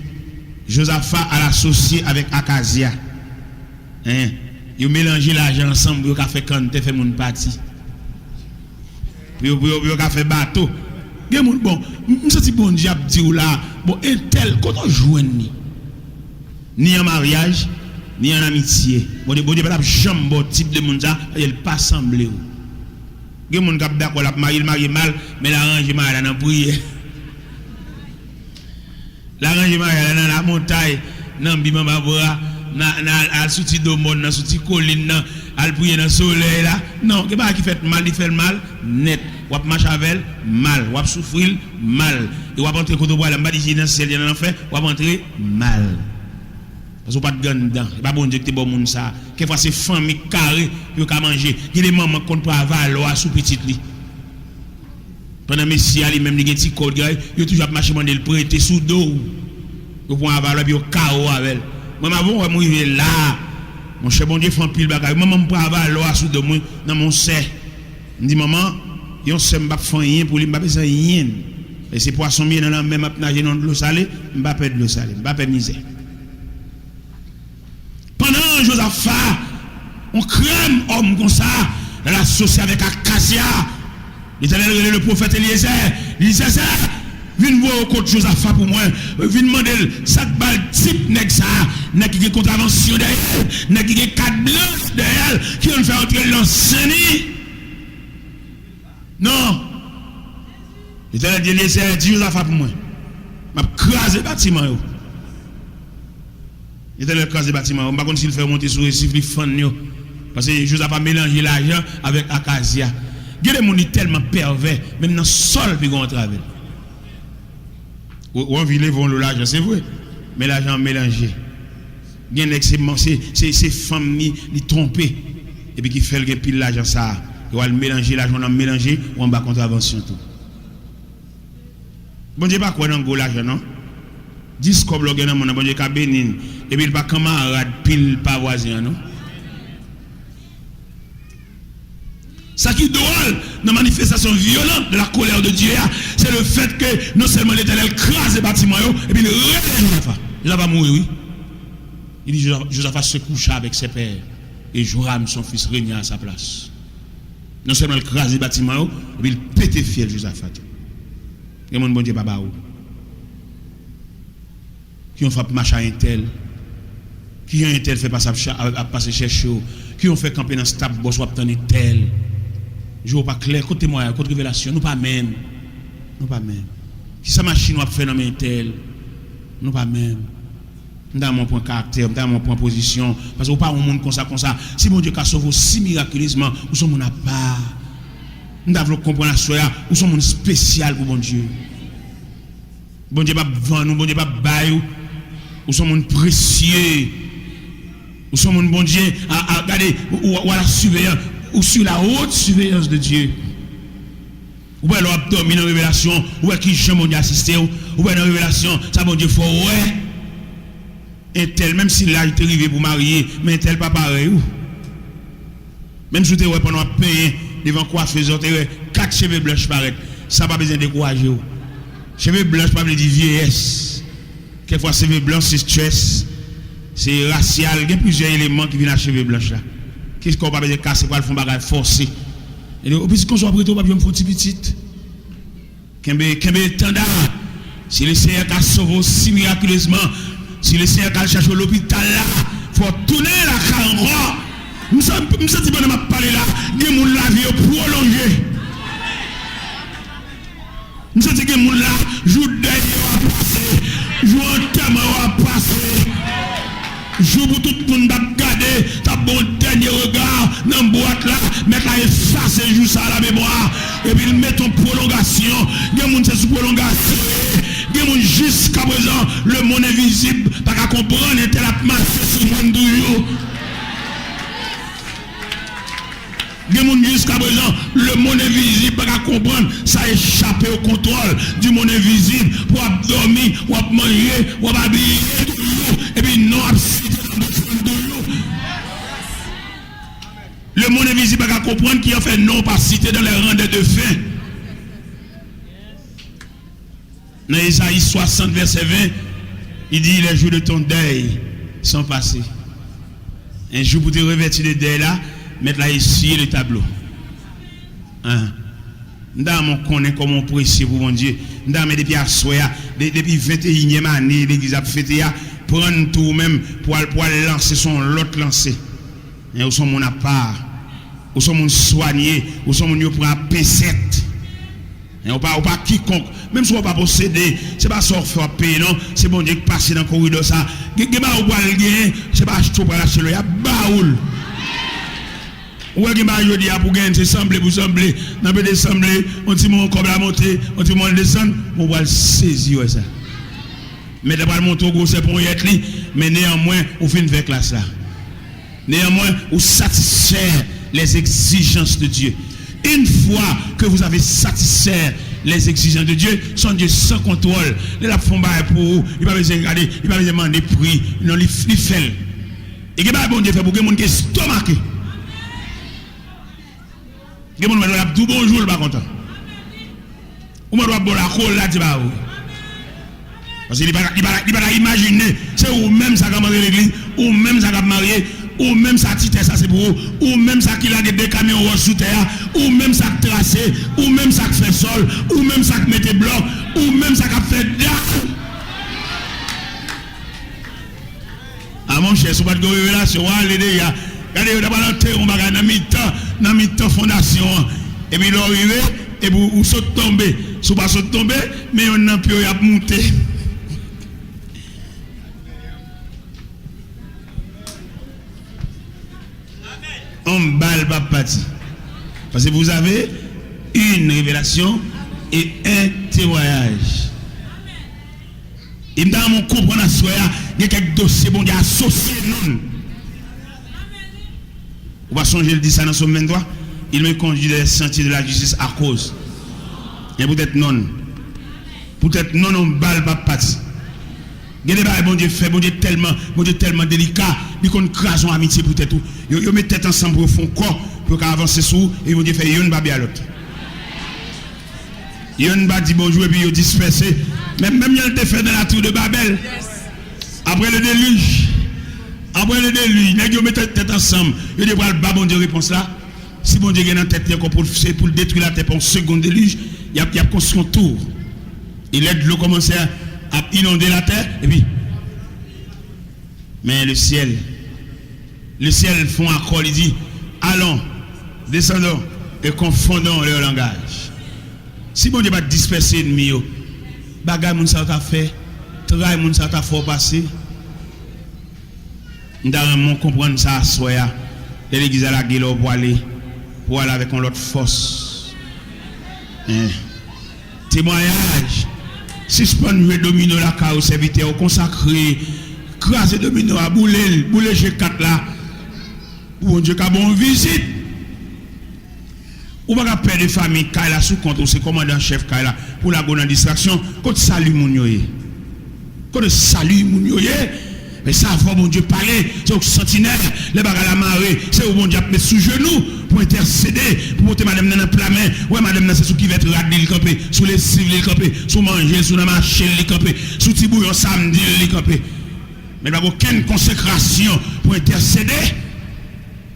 Jozafa al asosye avèk Akazya. Hein? Yo melanje lajan ansanm pou yo ka fè kanntè, fè moun pati. Pou yo, pou yo, pou yo ka fè bato. Gen moun, bon, m, m santi Bondye ap di w la, bon, entèl, kote w jwenn li? Ni an maryaj, ni an amitye. Bondye, Bondye pa t ap janm ba w tip de moun sa, paske l pa sanble w. Gen moun k ap dakò l ap marye, l marye mal, men l aranje maryaj la nan priyè. L aranje maryaj la nan lamontay, nan bib anba bra, nan, nan al, al sou ti do mòn nan, sou ti kolin nan, al priye nan solèy la. Non, gen bagay ki fèt mal, li fè l mal nèt. W ap mache avè l mal, w ap soufri l mal. E w ap antre kote w prale a, m pa di se nan syèl, se nan lanfè, w ap antre mal. Paske w pa t gen anndan. E pa Bondye ki te ba w moun sa a. Kèkfwa se fanmi k kare pou yo ka manje. Gen de manman k konn pran avalò a sou pitit li. Pandan mesye a li menm li gen ti kòb, yo toujou ap mache mande l prete sou do w. Yo pran avalò epi yo kare w avè l. Mwen, m avè w wè m rive la a. Monchè, Bondye fè anpil bagay. Manman m pran avalò a sou do mwen nan men yon sè. M di, manman, yon sè m p ap fè anyen pou li, m pa bezwen anyen. E se pwason m ye nan lanmè, m ap naje nan dlo sale, m pa pè dlo sale, m pa pè mizè. Pandan Jozafa, yon krèm òm konsa, l al asosye avèk Akazya, Letènèl rele le pwofèt Elyezè, li di, Elyezè, vin voye w kot Jozafa pou mwen, vin mande l sa k ba l tip nèg sa a, nèg ki gen kontravansyon dèyè l, nèg ki gen kat blanch dèyè l, ki konn fè antre l nan seni. Non. Letènèl di Elyezè, di Jozafa pou mwen. M ap kraze batiman yo. Letènèl kraze batiman yo. M pa konn si l fè yo monte sou resif, li fann yo. Paske Jozafa melanje lajan avèk akazya. Gen de moun, li tèlman pèvè, menm nan sòl, pi gon antrave l. Ou, ou anvi leve yon lo lajan, se vre. Men lajan an melanje. Gen nèg, se, se, se, se fanm li, li twonpe. Epi ki fè l gen pil lajan sa a. Yo al melanje, lajan w nan melanje, ou anba kontravansyon tou. Bondye pa kwè nan gwo lajan, non. Dis kòb lè w gen nan men w, Bondye ka beni n. Epi l pa kanmarad pil pa vwazen an, non. Sa ki dwòl nan manifestasyon vyolan de la colère de Dieu a, se le fèt ke non sèlman Letènèl kraze batiman yo, epi l rele Jozafa. Jozafa mouri, wi. Li di, Jozafa, Jozafa se coucha avec ses pères, et Joram, son fils, régna à sa place. Non sèlman l kraze batiman yo, epi l pete fyèl Jozafat. Gen moun Bondye pa ba ou. Kijan w fè ap mache a entèl? Kijan entèl fè pase ap cha-, ap, ap pase chèche w? Kijan w fè kanpe nan Starbucks w ap tann entèl? Je w pa klè, kot temwayaj, kot revelasyon? Nou pa menm. Nou pa menm. Kisa machin w ap fè nan men entèl? Nou pa menm. M ta renmen w pran karaktè, m ta renmen w pran pozisyon, paske w pa yon moun konsa, konsa. Si Bondye ka sove w si mirakilezman, ou se yon moun apa. M ta vle w konprann aswè a, ou se yon moun espesyal pou Bondye. Bondye p ap vann ou, Bondye p ap bay ou. Ou se yon moun presye. Ou se yon moun Bondye, a, a, gade, ou, ou, ou a la surveillance, ou sur la haute surveillance de Dieu. Ou wè lè w ap dòmi nan revelasyon, ou wè kijan Bondye asiste w, ou wè nan revelasyon, sa Bondye fè w wè. Entèl, menm si laj te rive pou marye, men entèl pa parèy ou. Menm si w te wè pandan w ap penyen devan kwafez la, w te wè kat cheve blanch parèt, sa pa bezwen dekouraje w. Cheve blanch pa vle di vyeyès. Kèk fwa cheve blanch se stress, se rasyal, gen plizyè eleman ki vin ak cheve blanch la. Kèk fwa w pa bezwen kase pou al fè yon bagay fòse. E di, o pitit konsa w ap rete, w p ap janm fè yon ti pitit. Kenbe, kenbe etanda. Si Lesenyè ka sove w si mirakilezman, si Lesenyè ka al chache w lopital la, fò w tounen lakay ankò. M san-, m santi pandan m ap pale la, gen moun lavi yo pwolonje. M santi gen moun la, jou dèy yo ap pase, jou antèman yo ap pase. Jou pou tout moun t ap gade, t ap ba w dènye rega nan bwat la, mèt la efase jou sa a nan memwa, epi l mete yon pwolongasyon. Gen moun se sou pwolongasyon yo ye. Gen moun jiskaprezan, lemonn envizib pa ka konprann entèl ap mache sou moun toujou. Gen moun jiskaprezan, lemonn envizib pa ka konprann sa echape o kontwòl di monn envizib, pou w ap dòmi, w ap manje, w ap abiye toujou, epi non w ap site nan bouch moun toujou. Lemonn envizib pa ka konprann ki an fè non w pa site dans les rangs des défunts. Nan Ezayi swasant vèsè ven, li di, les jours de ton deuil sont passés. En jou pou te revèti de dèy la, mèt la esye le tablo. An. M ta renmen w konnen kòman w presye pou Bondye. M ta renmen depi aswè a, de-, depi venteyinyèm ane legliz ap fete a, pran n tou ou menm pou al, pou al lanse sou yon lòt lanse. En, ou se yon moun apa. Ou se yon moun swanye. Ou se yon moun yo pran ak pensèt. En, ou pa, ou pa kikonk. Menm si w pa posede, se pa sa w fè w ap peye non. Se Bondye k pase nan koridò sa. Gen, gen bagay ou pral genyen, se pa achte w pral achte l, y ap ba ou l. Ou wè gen bagay jodi a pou genyen, se sanble pou sanble. Nan pete sanble, yon ti moman kòb la monte, yon ti moman l desann, men w pral sezi wè sa. Mèt la pral montre w gwosè ponyèt li, men neyanmwen, ou fin fè klas la. Néanmoins, ou satisfaire les exigences de Dieu. Une fois que vous avez satisfait les exigences de Dieu, son Dieu sans contrôle, lè l ap fè yon bagay pou ou, li pa bezwen gade, li pa bezwen mande pri, non, li, li fè l. E gen bagay Bondye fè pou gen moun ki estomake. Gen moun wè lè l ap di w bonjou, l pa kontan. Ou mande w ap bon lakou, l la di ba ou. Paske li pa, li pa, li pa ta imajine, se ou menm sa k ap antre legliz, ou menm sa k ap marye, ou menm sa ti tè sa se pou ou, ou menm sa ki lage de kamyon wòch sou tè a, ou menm sa k trase, ou menm sa k fè sòl, ou menm sa k mete blòk, ou menm sa k ap fè dam. A monchè, si w pa t gen revelasyon, w ale deja. Gade, yo ta pral antere yon bagay nan mitan, nan mitan fondasyon an. Epi lè w rive, epi w, w sot tonbe. Si w pa sot tonbe, men yonn nan pye w y ap moute. On bal p ap pati. Paske vous avez une révélation et un témoignage. E m ta renmen w konprann aswè a, gen kèk dosye Bondye asosye non l. Ou pa sonje l di sa nan Sòm venntwa? Il me conduit dans les sentiers de la justice à cause. E poutèt non l. Poutèt non l, on bal p ap pati. Gen de bagay Bondye fè, Bondye tèlman, Bondye tèlman delika, li konn kraze yon amitye poutèt ou. Yo, yo met tèt ansanm pou yo fè yon kò, pou yo ka avanse sou ou, epi Bondye fè yonn pa byen a lòt. Yonn pa di bonjou, epi yo dispèse. Menm, menm jan l te fè dans la tour de Babel. Après le déluge, après le déluge, nèg yo met tèt, tèt ansanm, yo di yo pral ba Bondye repons la. Si Bondye gen nan tèt li ankò pou l, se pou l detwi latè pa yon segonn delij, y ap, y ap konstwi yon tou. E lè dlo kòmanse ap inonde latè, epi, men le ciel, le ciel fè yon akò, li di, allons, descendons et confondons leur langage. Si Bondye pa t dispèse ènmi yo, bagay moun sa yo ta fè, tray moun sa yo ta fè w pase. M ta renmen w konprann sa aswè a. Lè legliz la lage lè w pwale, pou w ale avèk yon lòt fòs. Hein. Temwayaj. Sispann jwe domino lakay ou, sèvitè, ou konsakre. Kraze domino a, boule l, boule je kat la. Pou Bondye ka ba w yon vizit. Ou pa ka pè de fanmi kay la sou kont ou, se kòmandan an chèf kay la, pou lage w nan distraksyon. Kot sali moun yo ye? Kote sali moun yo ye? Men sa fò Bondye pale, se ou k santinèl, lè bagay la mare, se ou Bondye ap met sou jenou pou entèsede, pou pote madanm nan nan pla men. Ou wè madanm nan se sou kivèt rad li l kanpe, sou lesiv li l kanpe, sou manje l, sou nan mache l li kanpe, sou ti bouyon samdi l li kanpe. Men l pa gen okenn konsekrasyon pou entèsede.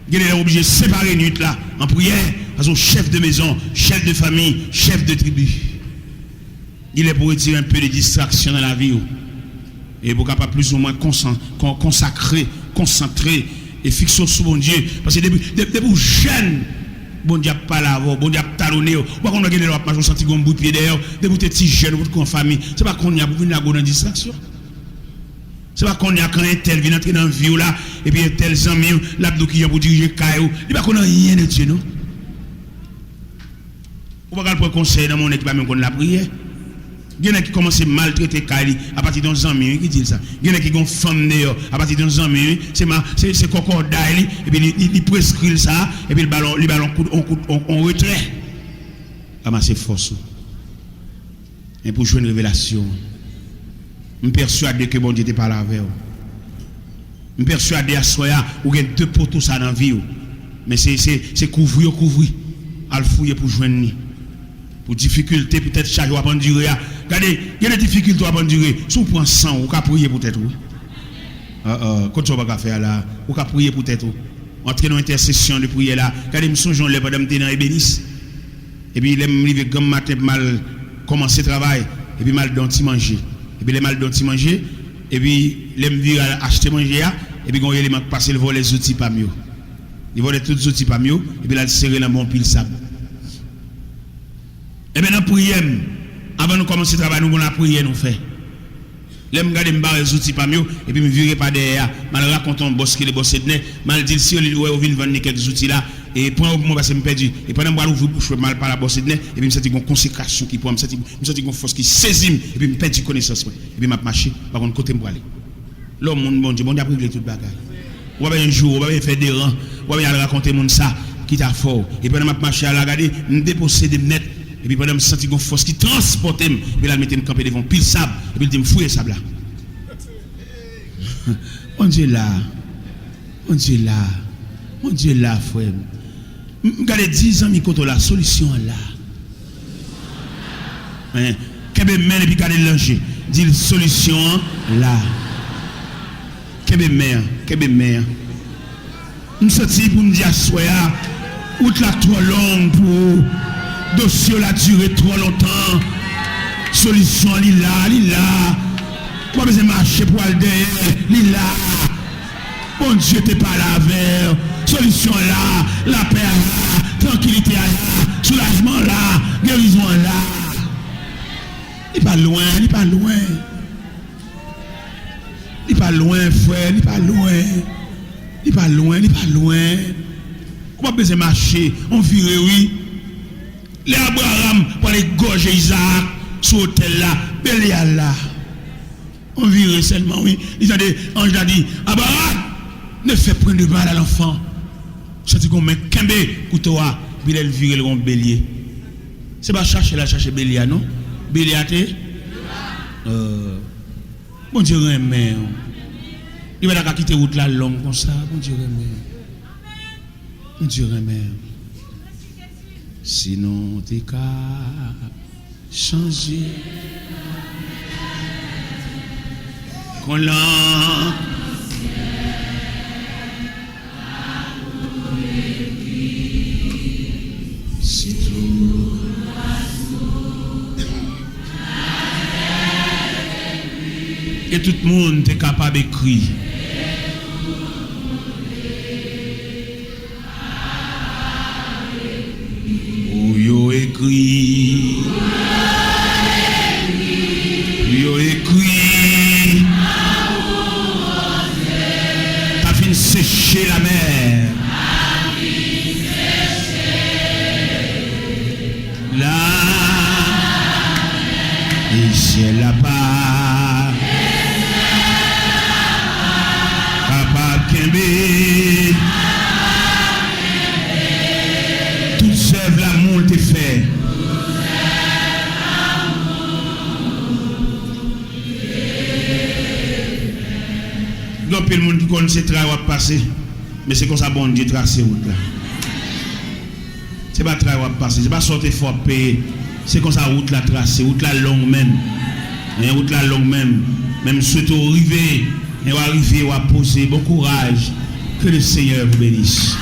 Gen de lè w oblije separe nuit la an priyè, paske w chèf de mezon, chèf de fanmi, chèf de tribi. Il est pour retirer un peu de distraction dans la vie ou. E pou w kapab plis ou mwen konsan-, kon-, konsakre, konsantre e fikse w sou Bondye. Paske depi, de-, depi w jèn, Bondye ap pale avè w, Bondye ap talone w. Ou pa konn wè gen de lè w ap mache, w santi gen yon bri pye dèyè w. Depi w te ti jèn, ou potko an fanmi. Se pa kounye a pou vin lage w nan distraksyon. Se pa kounye a kan entèl vin antre nan vi w la, epi entèl zanmi w, l ap di w kijan pou dirije kay ou. Li pa konn anyen de Dye, non. Ou pa ka al pran konsèy nan men yon nèg ki pa menm konn lapriyè. Gen nèg ki kòmanse maltrete kay li apati de yon zanmi, wi, ki di l sa. Gen nèg ki gen yon fanm deyò apati de yon zanmi, wi. Se ma-, se, se kòkòday li, epi li, li, li preskri l sa, epi li ba l, li ba l yon kout, yon kout, yon, yon retrè. Ranmase fòs ou. Men pou jwenn revelasyon an. M pèswade ke Bondye te pale avè w. M pèswade aswè a, ou gen de poto sa nan vi w. Men se, se, se kouvri yo kouvri. Al fouye pou jwenn li. Pou difikilte, poutèt chaje w ap andire a. Gade, gen de difikilte w ap andire. Si w pran san w, ou ka priye poutèt ou. Ah, ah, kot sa w pa ka fè a la? Ou ka priye poutèt ou. Antre nan entèsesyon de priyè la. Gade, m sonje yon lè pandan m te nan ebenis. Epi lè m rive granm maten pou m al kòmanse travay, epi m al dan yon ti manje. Epi lè m al dan yon ti manje, epi lè m vire al achte manje a, epi gen yon eleman k pase, l vòlè zouti pa m yo. Li vòlè tout zouti pa m yo, epi l al sere l anba yon pil sab. Ebyen, nan priyè m, avan nou kòmanse travay, nou gen yon lapriyè nou fè. Lè m gade, m bare zouti pa m yo, epi m vire pa dèyè a, m al rakonte yon bòs ki rele bòs Ednè, m al di l si li wè yo vin vann li kèk zouti la, e pran yo pou mwen paske m pèdi. E pandan m pral ouvri bouch mwen, m al pale a bòs Ednè, epi m santi gen yon konsekrasyon ki pran m, m santi, m santi gen yon fòs ki sezi m, epi m pèdi konesans mwen, epi m ap mache, m pa konn kote m prale. Lè w moun Bondye, Bondye ap regle tout bagay. Ou pa bezwen joure, ou pa bezwen fè deran, ou pa bezwen al rakonte moun sa ki ta fè w. E pandan m ap mache a la, gade, m deposede m nèt. Epi pandan m santi gon fòs ki transpòte m, epi l al mete m kanpe devan yon pil sab, epi l di m, "Fouye sab la." Bondye la. Bondye la. Bondye la, frè m. M, m gade, di zanmi kote w la, solisyon an la. Hein? Kenbe men l epi gade l nan je. Di l, "Solisyon an la." Kenbe men an, kenbe men an. M santi pou m di aswè a, wout la twò long pou ou. Dosye w la dire twò lontan. Solisyon an, li la, li la. Ou pa bezwen mache pou al dèyè, li la. Bondye te pale avè w. Solisyon an la, lapè a la, trankilite a la, soulajman an la, gerizon an la. Li pa lwen, li pa lwen. Li pa lwen, frè, li pa lwen. Li pa lwen, li pa lwen. W ap bezwen mache, on vire, wi. Lè Abraram pral egòje Izaak sou otèl la, Belyal la. On vire sèlman, wi. Li tande anj la di, Abraram, ne fais point de mal à l'enfant. Santi gon men kenbe kouto a, pi lè l vire l gon belye. Se pa chache l al chache belye a, non. Belye a te. Euh, Bondye renmen w. Li pa ta ka kite wout la long konsa. Bondye renmen w. Bondye renmen w. Si nou te ka chanje. Kon lan. Si tou. E tout moun te kapab ekri. Pou yo ekri. Pou yo ekri. Ta fin seche lamè. La. E syèl la pa kapab kenbe tout zèv lanmou l te fè. Gen anpil moun ki konn se tray w ap pase, men se konsa Bondye trase wout la. Se pa tray w ap pase, se pa sa w te fè w ap peye. Se konsa wout la trase, wout la long menm. Hein, wout la long menm. Men m swete w rive, lè w a rive, w a poze. Bon kouraj. Que le Seigneur vous bénisse.